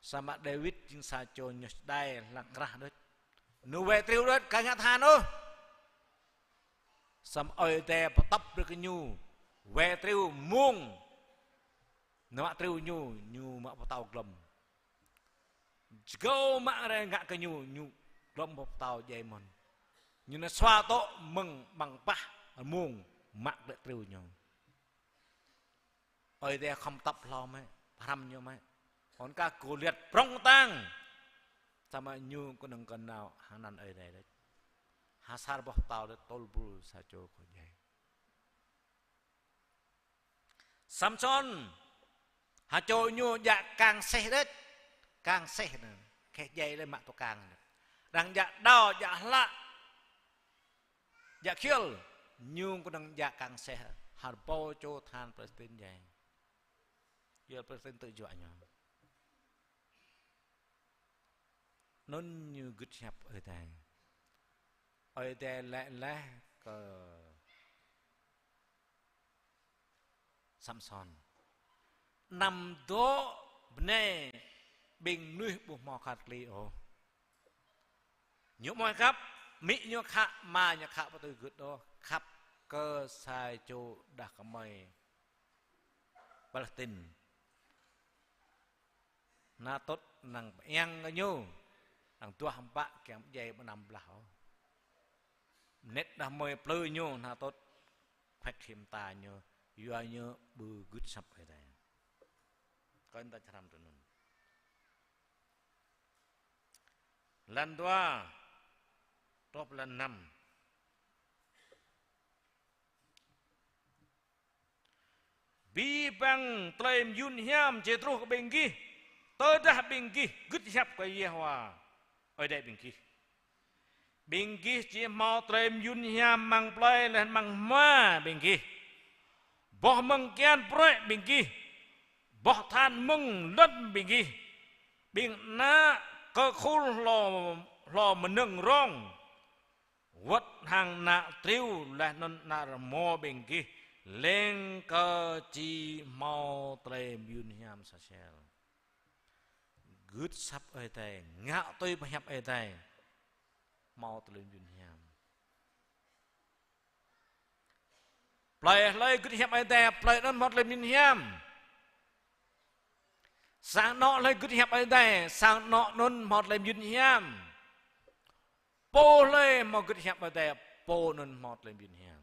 Samơ̆ Dawid jing sa čô ñu čơđai hlăk krah đôč. Ñu wai triu đôč, ka ngă tơhan ôh. Samơ̆ Ơi Adai pơtŏp brơi kơ ñu wai triu mông. Ñu mă triu ñu, ñu mă pơtâo glŏm. Čơgâo mă rai ngă kơ ñu, ñu glŏm pơtâo djai mơ̆n. Ñu nao sua tŏ mơ̆ng ƀăng pah mông mă glaĭ triu ñu. Ơi Adai khŏm tŏp hlâo mơ̆, pơhrăm ñu mơ̆. Hơnŭn kah Gôliat prŏng tang. Samơ̆ ñu kơnơ̆ng kơ nao hăng anăn Ơi Adai đôč. Ha asar boh pơtâo đôč, tơl bul sa čô khŏm djai. Samsôn, ha čô ñu djă kang seh đôč. Kang seh anŭn, kheh djai lĕ mă tŏ kang anŭn. Arăng djă đao, djă hlă, djă khiêl, ñu kơnơ̆ng djă kang seh, ha rơbâo čô tơhan Palestin djai. Yua Palestin tŭ juă ñu. Anŭn ñu gưt hiăp Ơi Adai. Ơi Adai laĭ laih kơ Samsôn: Anăm dŏ bơnai ƀing mơnuih ƀu hmâo khăt kli ôh. Ñu mơ̆ khăp, amĭ ñu khă, ama ñu khă, ƀu tui gưt ôh, khăp kơ sa čô đah kơmơi Palestin. Anatôt năng pơiăng kơ ñu, năng duah ƀă kiăng djai ƀu anăm blah ôh. Anet đah kơmơi plư ñu Anatôt, khuek hĭ mơta ñu, yua ñu ƀu gưt asăp Ơi Adai. Kơ ta čơhrăm tui anŭn. Lăn dua, truh lăn năm. Abih bang tơlơi mơyun hiam či truh kơ ƀing gih, tơdah ƀing gih gưt hiăp kơ Yêhôwa, Ơi Adai ƀing gih. Ƀing gih či hmâo tơlơi mơyun hiam amăng plơi laih anŭn amăng hmua ƀing gih, boh mơ̆ng kian pruĕ ƀing gih, boh tơhan mơ̆ng lŏn ƀing gih. Ƀing ană kơkhul hlô, hlô mơnơ̆ng rông, wơ̆t hăng ană triu laih anŭn ană rơmô ƀing gih, leng kơ či hmâo tơlơi mơyun hiam sa sel. Gưt asăp Ơi Adai, ngă tui pơhiăp Ơi Adai, hmâo tơlơi mơyun hiam. Plơi hlơi gưt hiăp Ơi Adai, plơi anŭn hmâo tơlơi mơyun hiam. Sang anŏ hlơi gưt hiăp Ơi Adai, sang anŏ anŭn hmâo tơlơi mơyun hiam. Pô hlơi hmâo gưt hiăp Ơi Adai, pô anŭn hmâo tơlơi mơyun hiam.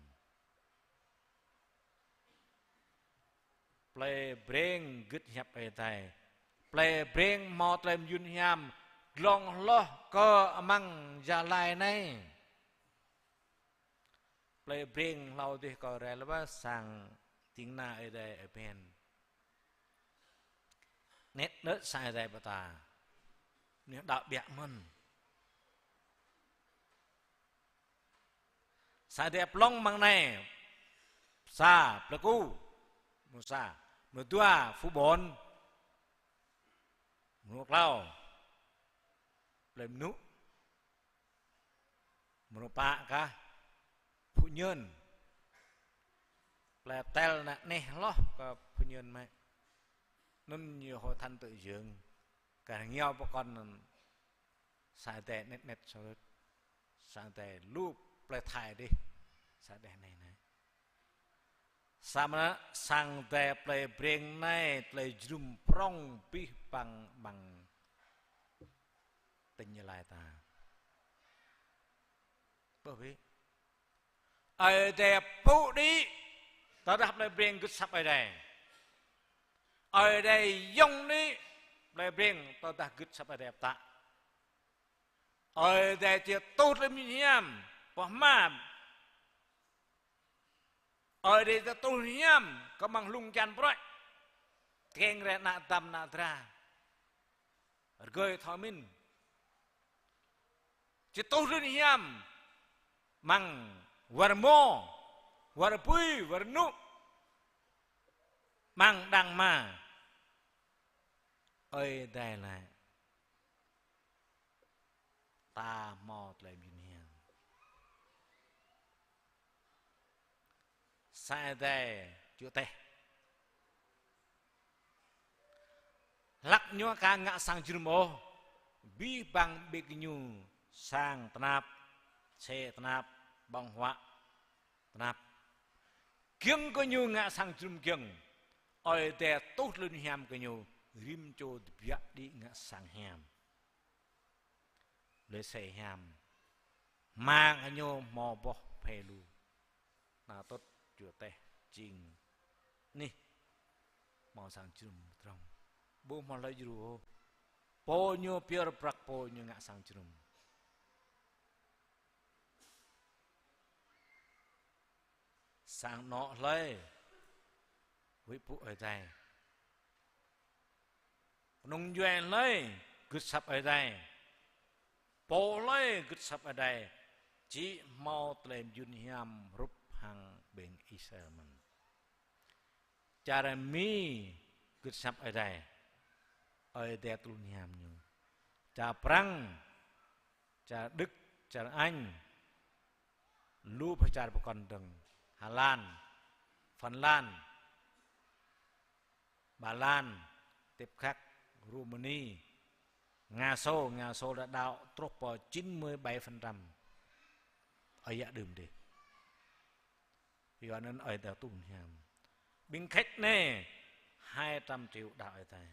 Plơi Breng gưt hiăp Ơi Adai, plơi Breng hmâo tơlơi mơyun hiam, glông hloh kơ amăng Gia Lai anai. Plơi Breng hlâo dih kâo rai lĕ wơ̆t sang ding kơna Ơi Adai Ơi Ben. Anet đôč sang Ơi Adai ƀing ta. Ñu đaŏ ƀiă mơ̆n. Sang Ơi Adai Plông mơ̆ng anai. Sa, Pleiku. Mrô sa. Mrô dua, Phú Bổn. Mrô klâo, Plei Mnŭ. Mrô pă kah, Phú Nhơn. Plei Tel anai neh hloh kơ Phú Nhơn mơ̆. Anŭn ñu hội thánh tự dưỡng. Kar ngiao pơkŏn anŭn Sang Ơi Adai anet anet sơrơt. Sang Ơi Adai lu plơi Thái dih. Sang Ơi Adai anai anai. Samơ̆ Sang Ơi Adai plơi Breng anai, tơlơi jơnum prŏng abih bang amăng tỉnh Gia Lai ta. Ƀuh ƀiă. Ơi Adai pŭ đĭ, tơdah plơi Breng gưt asăp Ơi Adai. Ơi Adai yŏng đĭ, plơi Breng tơdah gưt asăp Ơi Adai pơtă. Ơi Adai či tuh tơlơi mơyun hiam, pơhmam. Ơi Adai či tuh hiam, kơ amăng hlung čan prăk. Tơkeng rai ană dăm ană dra. Rơgơi thâo mĭn. Či tuh tơlơi hiam. Amăng war rơmô, war rơbui, war rơnŭk. Amăng đang ama. Ơi Adai laĭ. Ta hmâo tơlơi mơyun hiam. Sang Ơi Adai čuh teh. Hlăk ñu aka ngă sang jơnum ôh. Abih bang ƀing gơñu sang tơnap, xe tơnap, ƀơ̆ng huă tơnap. Giŏng gơñu ngă sang jơnum giŏng. Ơi Adai tuh tơlơi mơyun hiam gơñu, rĭm čô tơbiă đĭ ngă sang hiam. Lĕ xe hiam. Amăng gơñu hmâo boh phe lu. Anŭn tŭt čuh teh jing anih hmâo sang jơnum tơdrong. Ƀu hmâo hlơi djru ôh. Pô ñu pơyơr prăk pô ñu ngă sang jơnum. Sang anŏ hlơi huĭ pŭ Ơi Adai. Kơnung djuai hlơi gưt asăp Ơi Adai. Pô hlơi gưt asăp Ơi Adai. Či hmâo tơlơi mơyun hiam hrup hăng ƀing Israel mơ̆n. Čar Mi gưt asăp Ơi Adai. Ơi Adai tuh hiam ñu. Čar Prăng, čar Đức, čar Anh. Lu pơ čar pơkŏn dơ̆ng. Hà Lan, Phần Lan, Ba Lan, tiếp khắc, Rumani, Nga Xô, Nga Xô đã đaŏ truh pơ chín mươi bảy phần trăm. Ơi yă đưm dih. Yua anŭn Ơi Adai tuh hiam. Ƀing Khač anai, hai trăm triệu đaŏ Ơi Adai.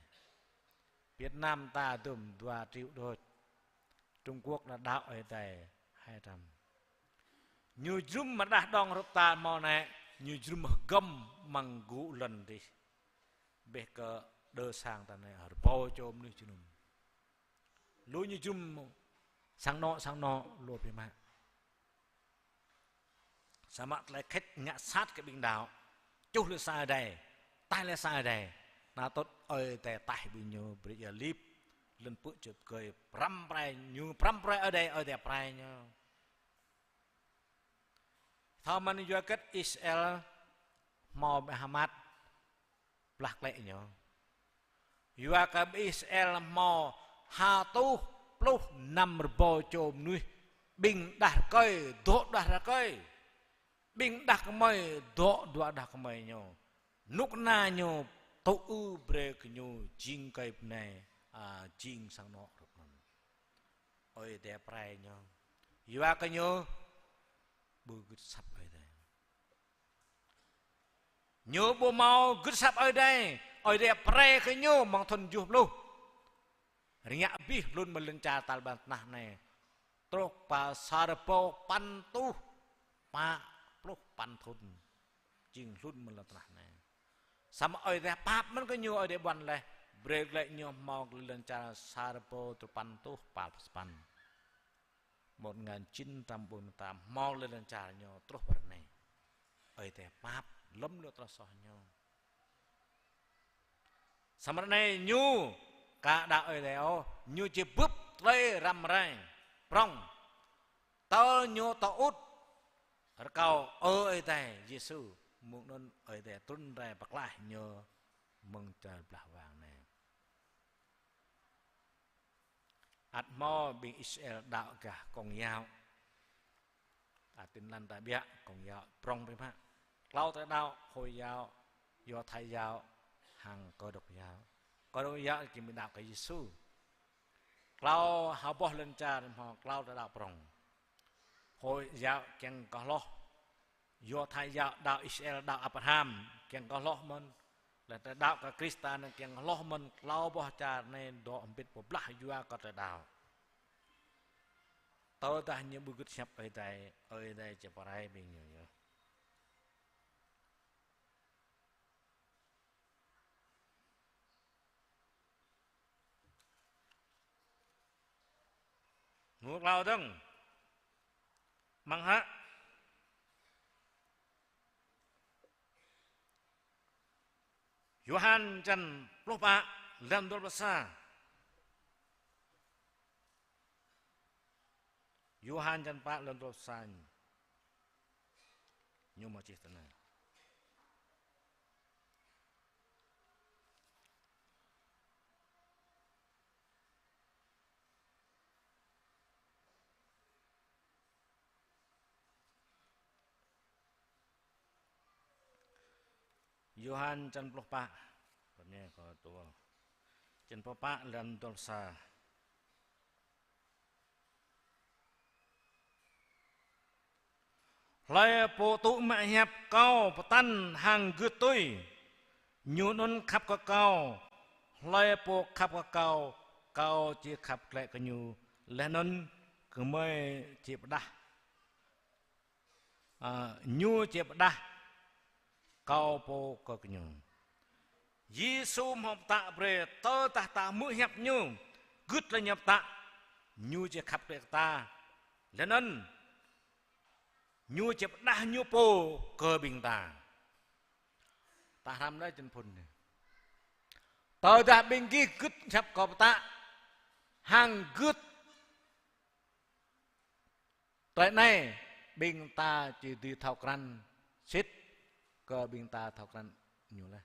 Việt Nam ta dŏm dua triệu đôč. Trung Quốc đã đaŏ Ơi Adai hai trăm. Ñu jơnum mơ̆ đah đong hrup ta hmâo anai, ñu jơnum hơgŏm amăng gŭ lŏn dih. Bĕ kơ đơ sang ta anai, rơbâo čô mơnuih jơnum. Lu ñu jơnum sang anŏ, sang anŏ, lu biă mă. Samơ̆ tơlơi Khač ngă sat kơ ƀing đaŏ. Čuh lĕ sang Ơi Adai, taih lĕ sang Ơi Adai. Anŭn tŭt Ơi Adai taih ƀing ñu brơi ia lip. Lŏn pư̆ čơp kơi prăm prai ñu, prăm prai Ơi Adai, Ơi Adai prai ñu. Thâo mơ̆n yua hơget Israel hmâo ƀing Hamas blah klĕ ñu. Yua kơ ƀing Israel hmâo ha tuh pluh năm rơbâo čô mơnuih, ƀing đah rơkơi, dŏ đah rơkơi. Ƀing đah kơmơi, dŏ dua đah kơmơi ñu. Rơnŭk rơna ñu tŭ ư brơi kơ ñu jing kơi bơnai, a, jing sang anŏ hrup anŭn. Ơi Adai prai ñu. Yua kơ ñu ƀu gưt asăp Ơi Adai. Ñu ƀu hmâo gưt asăp Ơi Adai, Ơi Adai prai kơ ñu amăng thŭn tơjuh pluh. Rơngiă abih hlŭn mơ̆ lŏn čar tal ƀăn tơnah anai. Truh pơ sa rơbâo păn tuh pă pluh păn thŭn. Jing hlŭn mơ̆ lŏn tơnah anai. Samơ̆ Ơi Adai pap mơ̆n kơ ñu, Ơi Adai ƀuăn laih. Brơi glaĭ ñu hmâo lŏn čar sa rơbâo tơpăn tuh pă pluh sapăn. Một ngàn chín trăm bốn mươi tám hmâo lĕ lŏn čar ñu truh pơ ră anai. Ơi Adai pap lơ̆m lu tơlơi soh ñu. Samơ̆ ră anai ñu aka đaŏ Ơi Adai ôh, ñu či bưp tơlơi răm rai prŏng. Tơl ñu tơŭt rơkâo ơ Ơi Adai Yêsu, mơ̆ng anŭn Ơi Adai trŭn rai pơklaih ñu mơ̆ng čar blah wang anai. Ăt hmâo ƀing Israel đaŏ gah Công giáo. Ta Tin Lành ta biă, Công giáo prŏng biă mă. Klâo tơlơi đaŏ, Hồi giáo, Do Thái giáo, hăng Cơ đốc giáo. Kơ dŏ yă kiăng ƀing đaŏ kơ Yêsu. Klâo ha boh lŏn čar hmâo klâo tơlơi đaŏ prŏng. Hồi giáo kiăng kơ hloh. Yudai đaŏ Israel đaŏ Abraham kiăng kơ hloh mơ̆n. Lĕ tơlơi đaŏ kơ Krist anŭn kiăng kơ hloh mơ̆n klâo boh čar anai dŏ hơbĭt pơblah yua kơ tơlơi đaŏ. Tơdah ñu ƀu gưt hiăp Ơi Adai, Ơi Adai či pơrai ƀing ñu yơh. Mơ̆ng klâo dơ̆ng. Mơ̆ng hă? Yôhan črăn pluh pă, lăm dua pluh sa. Yôhan črăn pă lăm dua pluh sa. Ñu mă čih tui anai. Yôhan črăn pluh pă. Kơ anai kơ tui. Črăn pluh pă lăm dua pluh sa. Hlơi pô tŭ mă hiăp Kâo pơtăn hăng gưt tui, ñu anŭn khăp kơ Kâo. Hlơi pô khăp kơ Kâo, Kâo či khăp glaĭ kơ ñu, laih anŭn gơmơi či pơđah. Ơ, ñu či pơđah Kâo pô kơ gơñu. Yêsu hmâo pơtă brơi tơdah ta hmư̆ hiăp ñu, gưt tơlơi ñu pơtă, ñu či khăp glaĭ kơ ta. Laih anŭn ñu či pơđah ñu pô kơ ƀing ta. Ta hrăm laih črăn phŭn anai. Tơdah ƀing gih gưt hiăp Kâo pơtă, hăng gưt tơlơi anai, ƀing ta či dưi thâo krăn sĭt kơ ƀing ta thâo krăn ñu laih.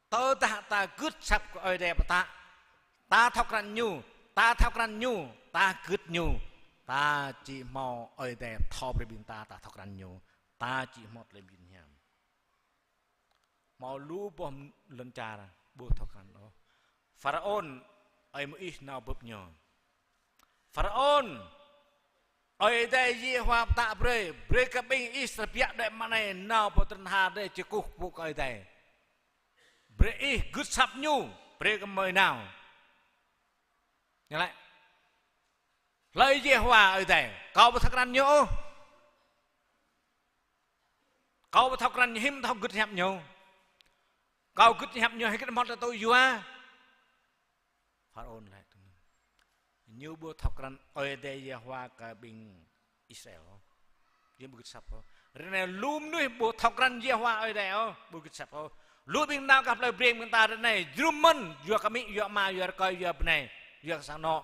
Tơdah ta gưt hiăp kơ Ơi Adai pơtă, ta thâo krăn ñu, ta thâo krăn ñu, ta gưt ñu, ta či hmâo Ơi Adai thâo brơi ƀing ta, ta thâo krăn ñu, ta či hmâo tơlơi mơyun hiam. Hmâo lu boh lŏn čar ƀu thâo krăn ôh. Pharaôn, ơi Môis nao bưp ñu. Pharaôn, Ơi Adai Yêhôwa pơtă brơi, brơi kơ ƀing Israel biă đuaĭ mơ̆ng anai nao pơ tơnah đơi čơkuh pơpŭ kơ Ơi Adai. Brơi ih gưt hiăp ñu, brơi kơ mơi nao. Ñu laĭ. Hlơi Yêhôwa Ơi Adai, kâo ƀu thâo krăn ñu ôh. Kâo ƀu thâo krăn ñu, hiư̆m thâo gưt hiăp ñu. Kâo gưt hiăp ñu, hiư̆m hmâo tơlơi tŭ yua. Pharaôn laĭ tui anŭn. Ñu ƀu thâo krăn Ơi Adai Yêhôwa kơ ƀing Israel. Ñu ƀu gưt hiăp ôh. Ră anai lu mơnuih ƀu thâo krăn Yêhôwa Ơi Adai ôh, ƀu gưt hiăp ôh. Lu ƀing nao gah plơi Breng ƀing ta ră anai, jơnum mơ̆n, yua kơ amĭ, yua ama, yua rơkơi, yua bơnai, yua kơ sang anŏ.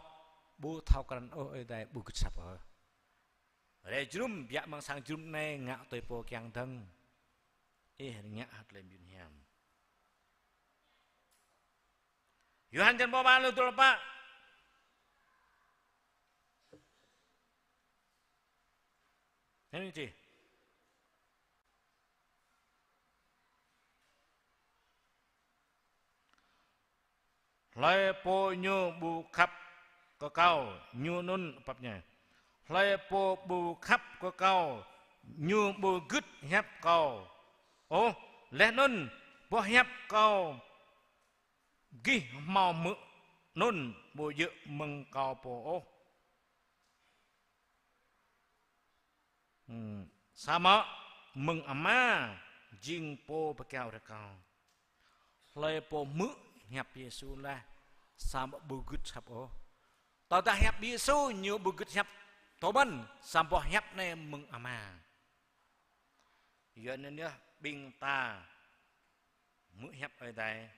Ƀu thâo krăn ôh Ơi Adai, ƀu gưt hiăp ôh. Rai jơnum, biă mơ̆ng sang jơnum anai ngă tui pô kiăng dơ̆ng. Ih ngă hăt lĕ mơyun hiam. Yôhan črăn pă, lăm dua pluh pă. Anai čih. Hlơi pô ñu ƀu khăp kơ Kâo, ñu anŭn pap ñai. Hlơi pô ƀu khăp kơ Kâo, ñu ƀu gưt hiăp Kâo ôh, laih anŭn boh hiăp Kâo gih hmâo hmư̆ anŭn ƀu djơ̆ mơ̆ng Kâo pô ôh. Hmm. Samơ̆ mơ̆ng Ama jing pô pơkiaŏ brơi Kâo. Hlơi pô hmư̆ hiăp Yêsu laih, samơ̆ ƀu gưt hiăp ôh. Tơdah hiăp Yêsu ñu ƀu gưt hiăp tơmơ̆n, samơ̆ boh hiăp anai mơ̆ng Ama. Yua anŭn yơh ƀing ta hmư̆ hiăp Ơi Adai.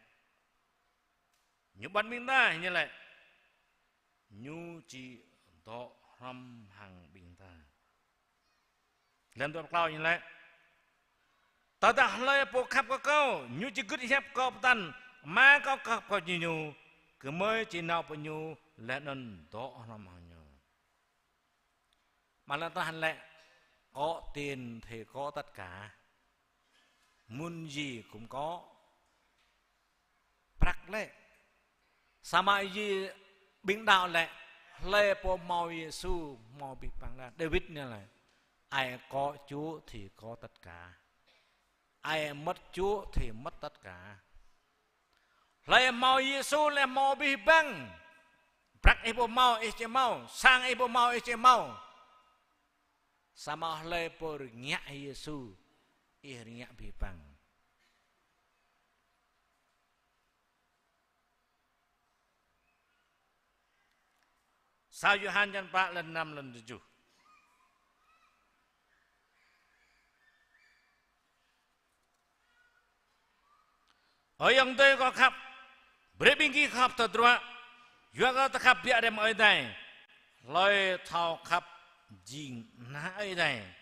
Ñu ƀuăn ƀing ta, ñu laĭ. Ñu či dŏ hrŏm hăng ƀing ta. Lăm dua pluh klâo ñu laĭ. Tơdah hlơi pô khăp kơ Kâo, ñu či gưt hiăp Kâo pơtăn, Ama Kâo khăp kơ ñu, gơmơi či nao pơ ñu, laih anŭn dŏ hrŏm hăng ñu. Mă lĕ ta hăn lĕ, có tiền thì có tất cả. Muốn gì cũng có. Prăk lĕ. Samơ̆ Yê-, ƀing đaŏ lĕ, hlơi pô hmâo Yêsu, hmâo abih bang laih. Đawit anai lĕ: "Ai có Chúa thì có tất cả. Ai mất Chúa thì mất tất cả." Hlơi hmâo Yêsu lĕ hmâo abih bang. Prăk ih ƀu hmâo, ih či hmâo. Sang ih ƀu hmâo, ih či hmâo. Samơ̆ hlơi pô rơngiă Yêsu, ih rơngiă abih bang. Sa Yôhan čăn pă, lăn năm, lăn tơjuh. Ơ ayŏng adơi kâo khăp, brơi ƀing gih khăp tơdruă, yua kơ tơlơi khăp biă rai mơ̆ng Ơi Adai. Hlơi thâo khăp jing ană Ơi Adai,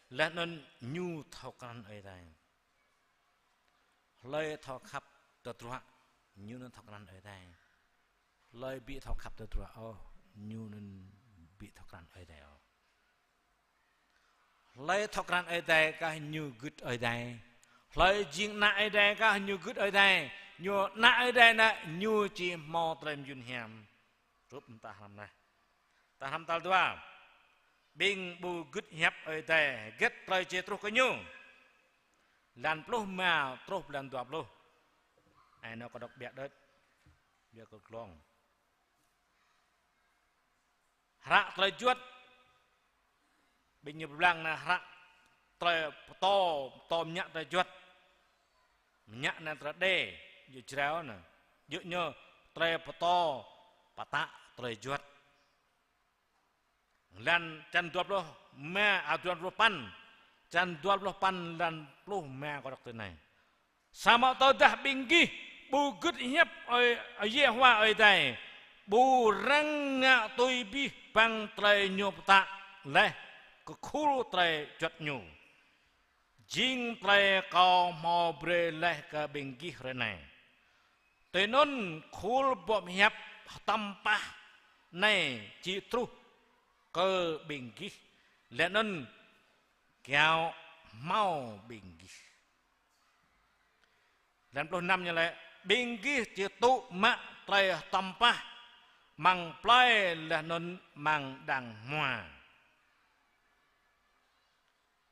laih anŭn ñu thâo krăn Ơi Adai. Hlơi thâo khăp tơdruă, ñu anŭn thâo krăn Ơi Adai. Hlơi ƀu thâo khăp tơdruă ôh, ñu anŭn ƀu thâo krăn Ơi Adai ôh. Hlơi thâo krăn Ơi Adai kah ñu gưt Ơi Adai. Hlơi jing ană Ơi Adai kah ñu gưt Ơi Adai. Ñu ană Ơi Adai anai, ñu či hmâo tơlơi mơyun hiam. Hrup mơ̆ng ta hrăm anai. Ta hrăm tal dua. Ƀing ƀu gưt hiăp Ơi Adai, hơget tơlơi či truh kơ ñu? Lăn pluh rơma truh lăn dua pluh. Ai nao kơ đŏk ƀiă đôč. Ƀiă kơ glông. Hră tơlơi juăt. Ƀing ñu pơblang anai hră tơlơi pơtô, pơtô mơñă tơlơi juăt. Mơñă anai tơlơi đe, djơ̆ jrao anai. Djơ̆ ñu tơlơi pơtô, pơtă tơlơi juăt. Lăn čăn dua pluh rơma, a, dua pluh păn. Čăn dua pluh păn lăn pluh rơma kơ đŏk tui anai. Samơ̆ tơdah ƀing gih ƀu gưt hiăp Ơi, Yêhôwa Ơi Adai, ƀu răng ngă tui abih bang tơlơi ñu pơtă laih kơ khul tơlơi juăt ñu, jing tơlơi kâo hmâo brơi laih kơ ƀing gih hrơi anai. Tui anŭn khul boh hiăp hơtăm pah anai či truh kơ ƀing gih, laih anŭn kâo hmâo ƀing gih. Lăn pluh năm ñu laĭ: Ƀing gih či tŭ mă tơlơi hơtăm pah amăng plơi laih anŭn amăng đang hmua.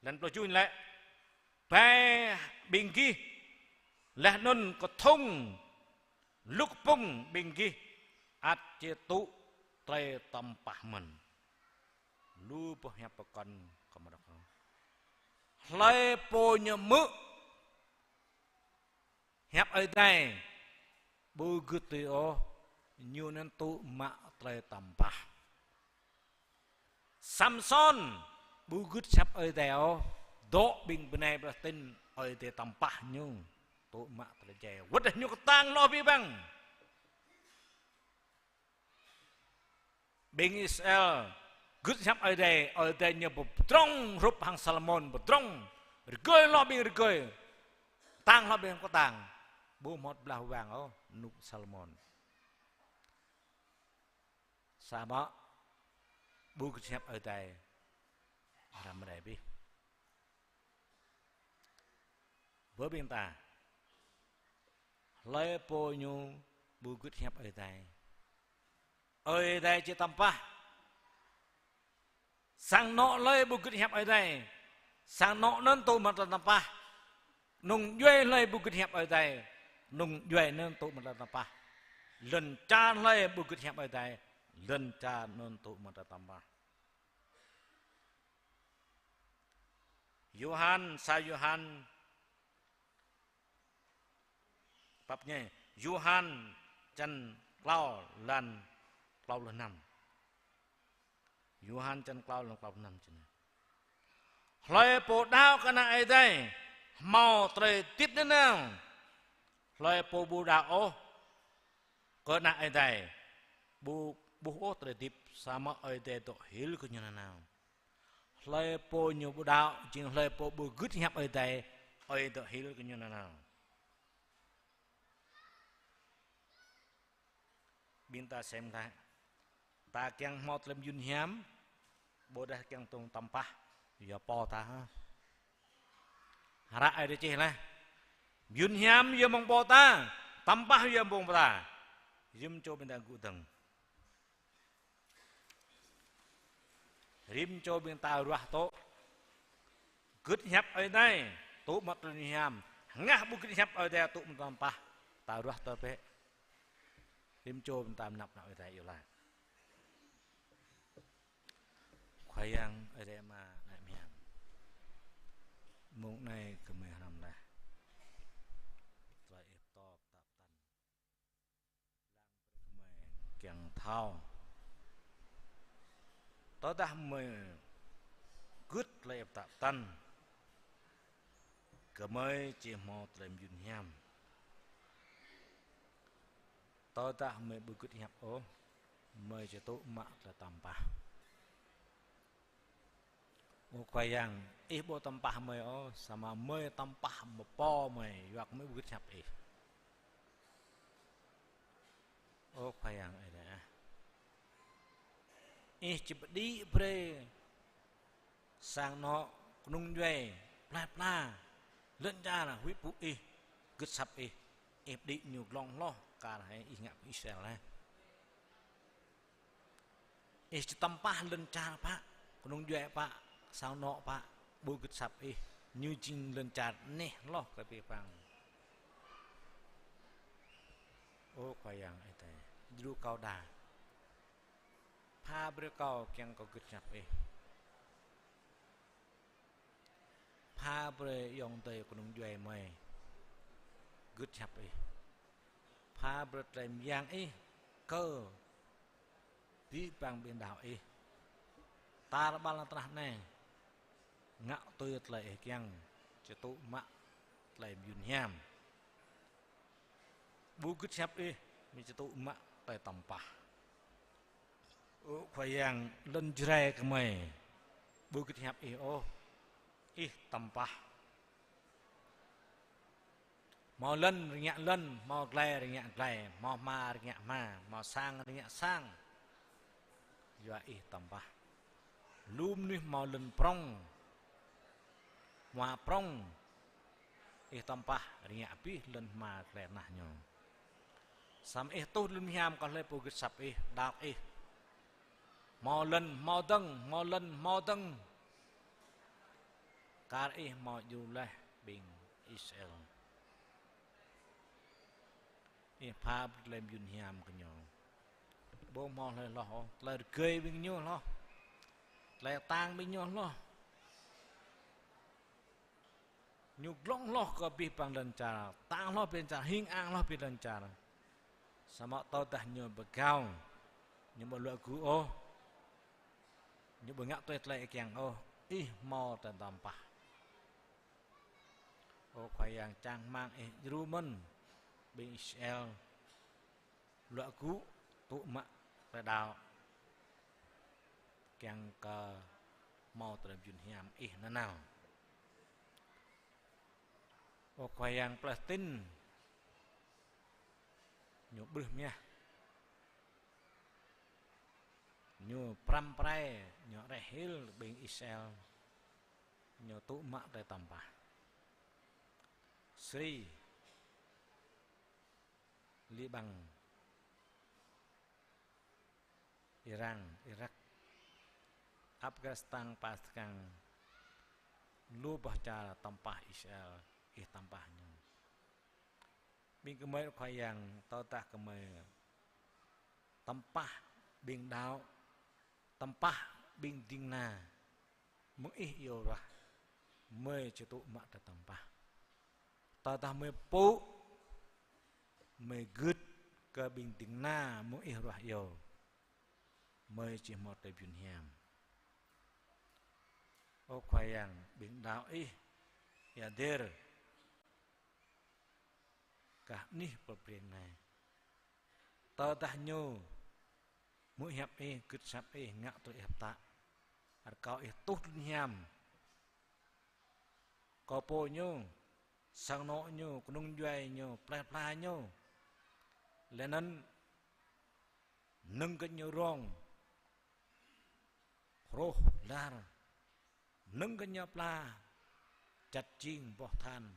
Lăn pluh tơjuh ñu laĭ: Ƀai ƀing gih laih anŭn kơthŭng lŭk pŭng ƀing gih ăt či tŭ tơlơi hơtăm pah mơ̆n. Lu boh hiăp pơkŏn kơ mơdrŏk. Hlơi pô ñu hmư̆ hiăp Ơi Adai ƀu gưt tui ôh, ñu anŭn tŭ mă tơlơi hơtăm pah. Samsôn ƀu gưt hiăp Ơi Adai ôh, dŏ ƀing bơnai Philistin, Ơi Adai hơtăm pah ñu, tŭ mă tơlơi djai. Wơ̆t dah ñu kơtang hloh abih bang. Ƀing Israel gưt hiăp Ơi Adai, Ơi Adai ñu pơdrŏng hrup hăng Salômôn pơdrŏng. Rơgơi hloh ƀing rơgơi. Kơtang hloh ƀing kơtang. Ƀu hmâo blah wang ôh, rơnŭk Salômôn. Samơ̆ ƀu gưt hiăp Ơi Adai, răm rai abih. Bơ ƀing ta, hlơi pô ñu ƀu gưt hiăp Ơi Adai, Ơi Adai či hơtăm pah. Sang anŏ hlơi ƀu gưt hiăp Ơi Adai, sang anŏ anŭn tŭ mă tơlơi hơtăm pah. Nŭng djuai hlơi ƀu gưt hiăp Ơi Adai, nŭng djuai anŭn tŭ mă tơlơi hơtăm pah. Lŏn čar hlơi ƀu gưt hiăp Ơi Adai, lŏn čar anŭn tŭ mă tơlơi hơtăm pah. Yôhan, sa Yôhan, pap ñe, Yôhan čăn klâo lăn klâo pluh năm. Yôhan čăn klâo lăn klâo pluh năm čih anai: Hlơi pô đaŏ kơ Ană Ơi Adai, hmâo tơlơi hơdip nanao. Hlơi pô ƀu đaŏ ôh kơ Ană Ơi Adai, ƀu, ƀuh ôh tơlơi hơdip, samơ̆ Ơi Adai dŏ hil kơ ñu nanao. Hlơi pô ñu ƀu đaŏ, jing hlơi pô ƀu gưt hiăp Ơi Adai, Ơi Adai dŏ hil kơ ñu nanao. Ƀing ta sem glaĭ. Ta kiăng hmâo tơlơi mơyun hiam, ƀôdah kiăng tŭ hơtăm pah, yua pô ta hă. Hră Ơi Adai čih laih. Mơyun hiam yua mơ̆ng pô ta, Tăm pah yua ƀơ̆ng pơta. Rĭm čô ƀing ta gŭ dơ̆ng. Rĭm čô ƀing ta ruah tŭ. Gưt hiăp Ơi Adai, tŭ mă tơlơi hiam. Hơngah ƀu gưt hiăp Ơi Adai, tŭ mă tăm pah. Ta ruah tơl bĕ. Rĭm čô ƀing ta mơnăp nao Ơi Adai iâu laĭ. Khua Yang Ơi Adai Ama anai mơhiam. Mông anai gơmơi hrăm laih. Tơlơi Ih pơtô pơtă pơtăn. Lăng brơi gơmơi kiăng thâo. Tơdah gơmơi gưt tơlơi Ih pơtă pơtăn, gơmơi či hmâo tơlơi mơyun hiam. Tơdah gơmơi ƀu gưt hiăp ôh, gơmơi či tŭ mă tơlơi tăm pah. Ơ Khua Yang, Ih ƀu tăm pah gơmơi ôh, samơ̆ gơmơi tăm pah mơ̆ pô gơmơi, yua kơ gơmơi ƀu gưt hiăp Ih. Ơ Khua Yang Ơi Adai ah. Ih či pơđĭ brơi sang anŏ kơnung djuai, plơi pla, lŏn čar, huĭ pŭ Ih, gưt hiăp Ih, Ih pơđĭ ñu glông hloh, kar hăng Ih ngă pơ Israel laih. Ih či tăm pah lŏn čar pă, kơnung djuai pă, sang anŏ pă, ƀu gưt hiăp Ih, ñu jing lŏn čar anih hloh kơ abih bang. Ơ Khua Yang Ơi Adai, djru kâo đa. Pha brơi kâo kiăng kơ gưt hiăp Ih. Pha brơi ayŏng adơi kơnung djuai gơmơi gưt hiăp Ih. Pha brơi tơlơi mơyang Ih kơ abih bang ƀing đaŏ Ih. Tar ƀar lŏn tơnah anai ngă tui tơlơi Ih kiăng, či tŭ mă tơlơi mơyun hiam. Ƀu gưt hiăp Ih, gơmơi či tŭ mă tơlơi tăm pah. Ơ Khua Yang, lŏn Jrai gơmơi ƀu gưt hiăp Ih ôh, Ih tăm pah. Hmâo lŏn rơngiă lŏn, hmâo glai rơngiă glai, hmâo hma rơngiă hma, hmâo sang rơngiă sang. Yua Ih tăm pah. Lu mơnuih hmâo lŏn prŏng, hma prŏng, Ih tăm pah rơngiă abih lŏn hma glai tơnah ñu. Samơ̆ Ih tuh lŏn hiam kơ hlơi pô gưt hiăp Ih, đaŏ Ih. Hmâo lŏn hmâo dơ̆ng, hmâo lŏn hmâo dơ̆ng. Kar Ih hmâo djru laih ƀing Israel. Ih pha brơi tơlơi mơyun hiam kơ ñu. Ƀu hmâo hlơi hloh ôh, tơlơi rơgơi ƀing ñu hloh. Tơlơi tang ƀing ñu hloh. Ñu glông hloh kơ abih bang lŏn čar, tang hloh abih lŏn čar, hing ang hloh abih lŏn čar. Samơ̆ tơdah ñu pơgao, ñu ƀu luă gŭ ôh, ñu ƀu ngă tui tơlơi Ih kiăng ôh, Ih hmâo tơlơi tăm pah. Ơ Khua Yang, čang rơmang Ih djru mơ̆n ƀing Israel luă gŭ tŭ mă tơlơi đaŏ kiăng kơ hmâo tơlơi mơyun hiam Ih nanao. Ơ Khua Yang, Palestine ñu brưh mơyah, ñu pơrăm pơrai, ñu rĕh hil ƀing Israel, ñu tŭ mă tơlơi tăm pah. Syria, Liban, Iran, Irak, Afghanistan, Pakistan, lu boh čar tăm pah Israel, Ih tăm pah ñu. Ƀing gơmơi Khua Yang, tơdah gơmơi tăm pah ƀing đaŏ, tăm pah ƀing ding kơna, mơ̆ng Ih iâu ruah, gơmơi či tŭ mă tơlơi tăm pah. Tơdah gơmơi pŭ, gơmơi gưt kơ ƀing ding kơna mơ̆ng Ih ruah iâu, gơmơi či hmâo tơlơi mơyun hiam. Ơ Khua Yang, ƀing đaŏ Ih, ia dir, gah anih pơpreng anai. Tơdah ñu hmư̆ hiăp Ih, gưt hiăp Ih, ngă tui Ih pơtă, rơkâo Ih tuh lŏn hiam kơ pô ñu, sang anŏ ñu, kơnung djuai ñu, plơi pla ñu. Lĕ anŭn mơnơ̆ng kơ ñu rông, hroh lar, mơnơ̆ng kơ ñu pla, čăt jing boh than,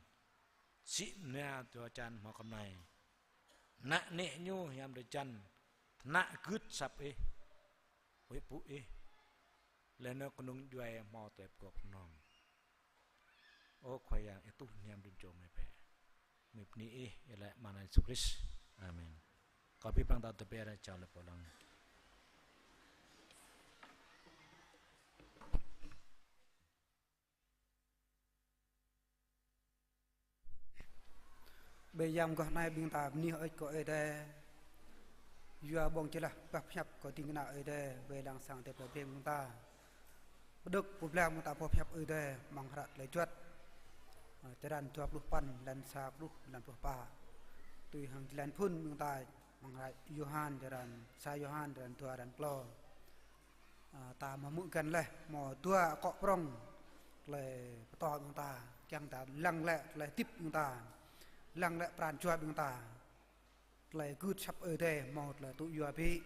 sĭ mơnia dua čan hmâo kơmlai. Ană neh ñu hiam drơi jăn, tơnă gưt asăp ih, huĭ pŭ ih, laih anŭn kơnung djuai hmâo tơlơi pơgop pơnong. Ơ Khua Yang, ih tuh hiam drơi jăn mơi bĕ. Mơi bơni ih, iâu laĭ amăng anăn Yêsu Krist. Amen. Kâo pi păng ta tơbiă ra čao lĕ pô lăng. Bơ yang mơguah anai ƀing ta bơni hơơč kơ Ơi Adai. Yua ƀơ̆ng jơlah pơhiăp kơ ding kơna Ơi Adai, wai lăng sang tơlơi plei ƀing ta. Pơđŏk pơblang ƀing ta boh pơhiăp Ơi Adai, amăng hră tơlơi juăt. Ơ, črăn dua pluh păn, lăn sa pluh, lăn pluh pă. Tui hăng jơlan phŭn ƀing ta, amăng hră Yôhan črăn, sa Yôhan črăn dua, črăn klâo. Ơ, ta hmư̆ găn laih, hmâo dua akŏ prŏng, tơlơi pơtô ƀing ta, kiăng ta lăng lĕ tơlơi hơdip ƀing ta, lăng lĕ pran jua ƀing ta, tơlơi gưt asăp Ơi Adai, hmâo tơlơi tŭ yua ƀĭ.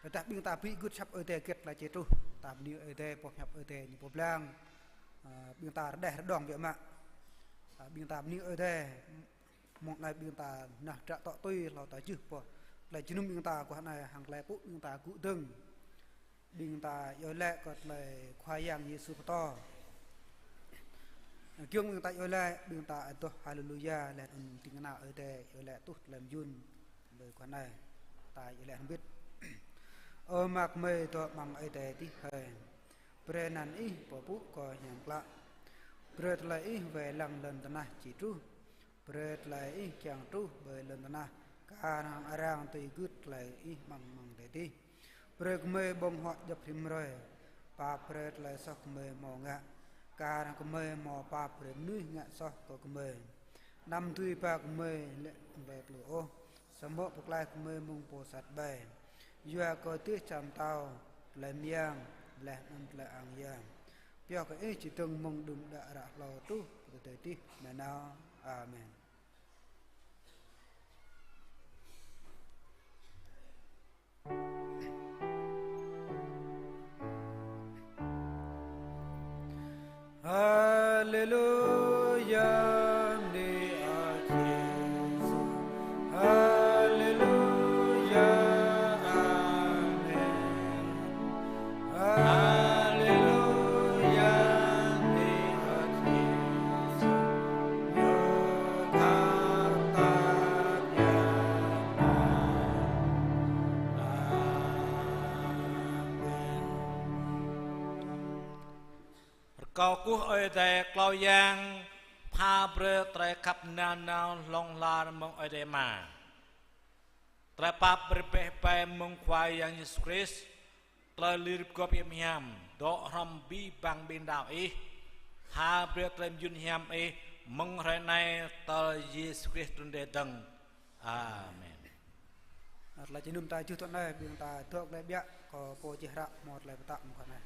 Tơdah ƀing ta ƀĭ gưt asăp Ơi Adai hơget tơlơi či truh, ta bơni Ơi Adai, boh pơhiăp Ơ Adai ñu pơblang, ơ, ƀing ta rơđeh rơđông biă mă. Ơ, ƀing ta bơni Ơi Adai, mông anai ƀing ta nao tră tŏ tui hlâo ta jưh boh tơlơi jơnum ƀing ta mơguah anai hăng tơlơi pŭ ƀing ta gŭ dơ̆ng. Ƀing ta iâu laĭ kơ tơlơi Khua Yang Yêsu pơtô. Giŏng ƀing ta iâu laĭ, ƀing ta adoh Haleluya, laih anŭn ding kơna Ơi Adai iâu laĭ tuh tơlơi mơyun. Tơlơi mơguah anai ta iâu laĭ hrŏm hơbĭt. Ơ Ama gơmơi dŏ amăng adai adih hơi. Brơi anăn Ih pơpŭ kơ hiam klă. Brơi tơlơi Ih wai lăng lŏn tơnah či truh. Brơi tơlơi Ih kiăng truh ƀơi lŏn tơnah, kar hăng arăng dưi gưt tơlơi Ih amăng adai adih. Brơi gơmơi ƀơ̆ng huă djŏp rĭm hrơi. Pap brơi tơlơi soh gơmơi hmâo ngă, kar hăng gơmơi hmâo pap brơi mơnuih ngă soh kơ gơmơi. Anăm dưi ba gơmơi lĕ tơlơi plư ôh, samơ̆ pơklaih gơmơi mơ̆ng pô sat ƀai. Yua kơ dêh čar pơtao, tơlơi mơyang, laih anŭn tơlơi ang yang, pioh kơ Ih či dơ̆ng mơ̆ng đưm đă ră hlâo truh kơ tơdơi adih nanao. Amen. Haleluya, bơni Ơi Yêsu. Haleluya, amen. Haleluya, bơni Ơi Yêsu. Ñu khăp ta biă mă. Amen. Rơkâo kơkuh Ơi Adai Khua Yang, pha brơi tơlơi khăp nanao hlŏng lar mơ̆ng Ơi Adai Ama. Tơlơi pap brơi rơbeh ƀai mơ̆ng Khua Yang Yêsu Krist, tơlơi lui rĭp gŏp hiam, dŏ hrŏm abih bang ƀing đaŏ Ih, pha brơi tơlơi mơyun hiam Ih, mơ̆ng hrơi anai tơl Yêsu Krist trŭn rai dơ̆ng. Amen. Tơlơi jơnum ta jưh tui anai, ƀing ta dŏ glaĭ biă kơ pô čih hră hmâo tơlơi pơtă mơguah anai.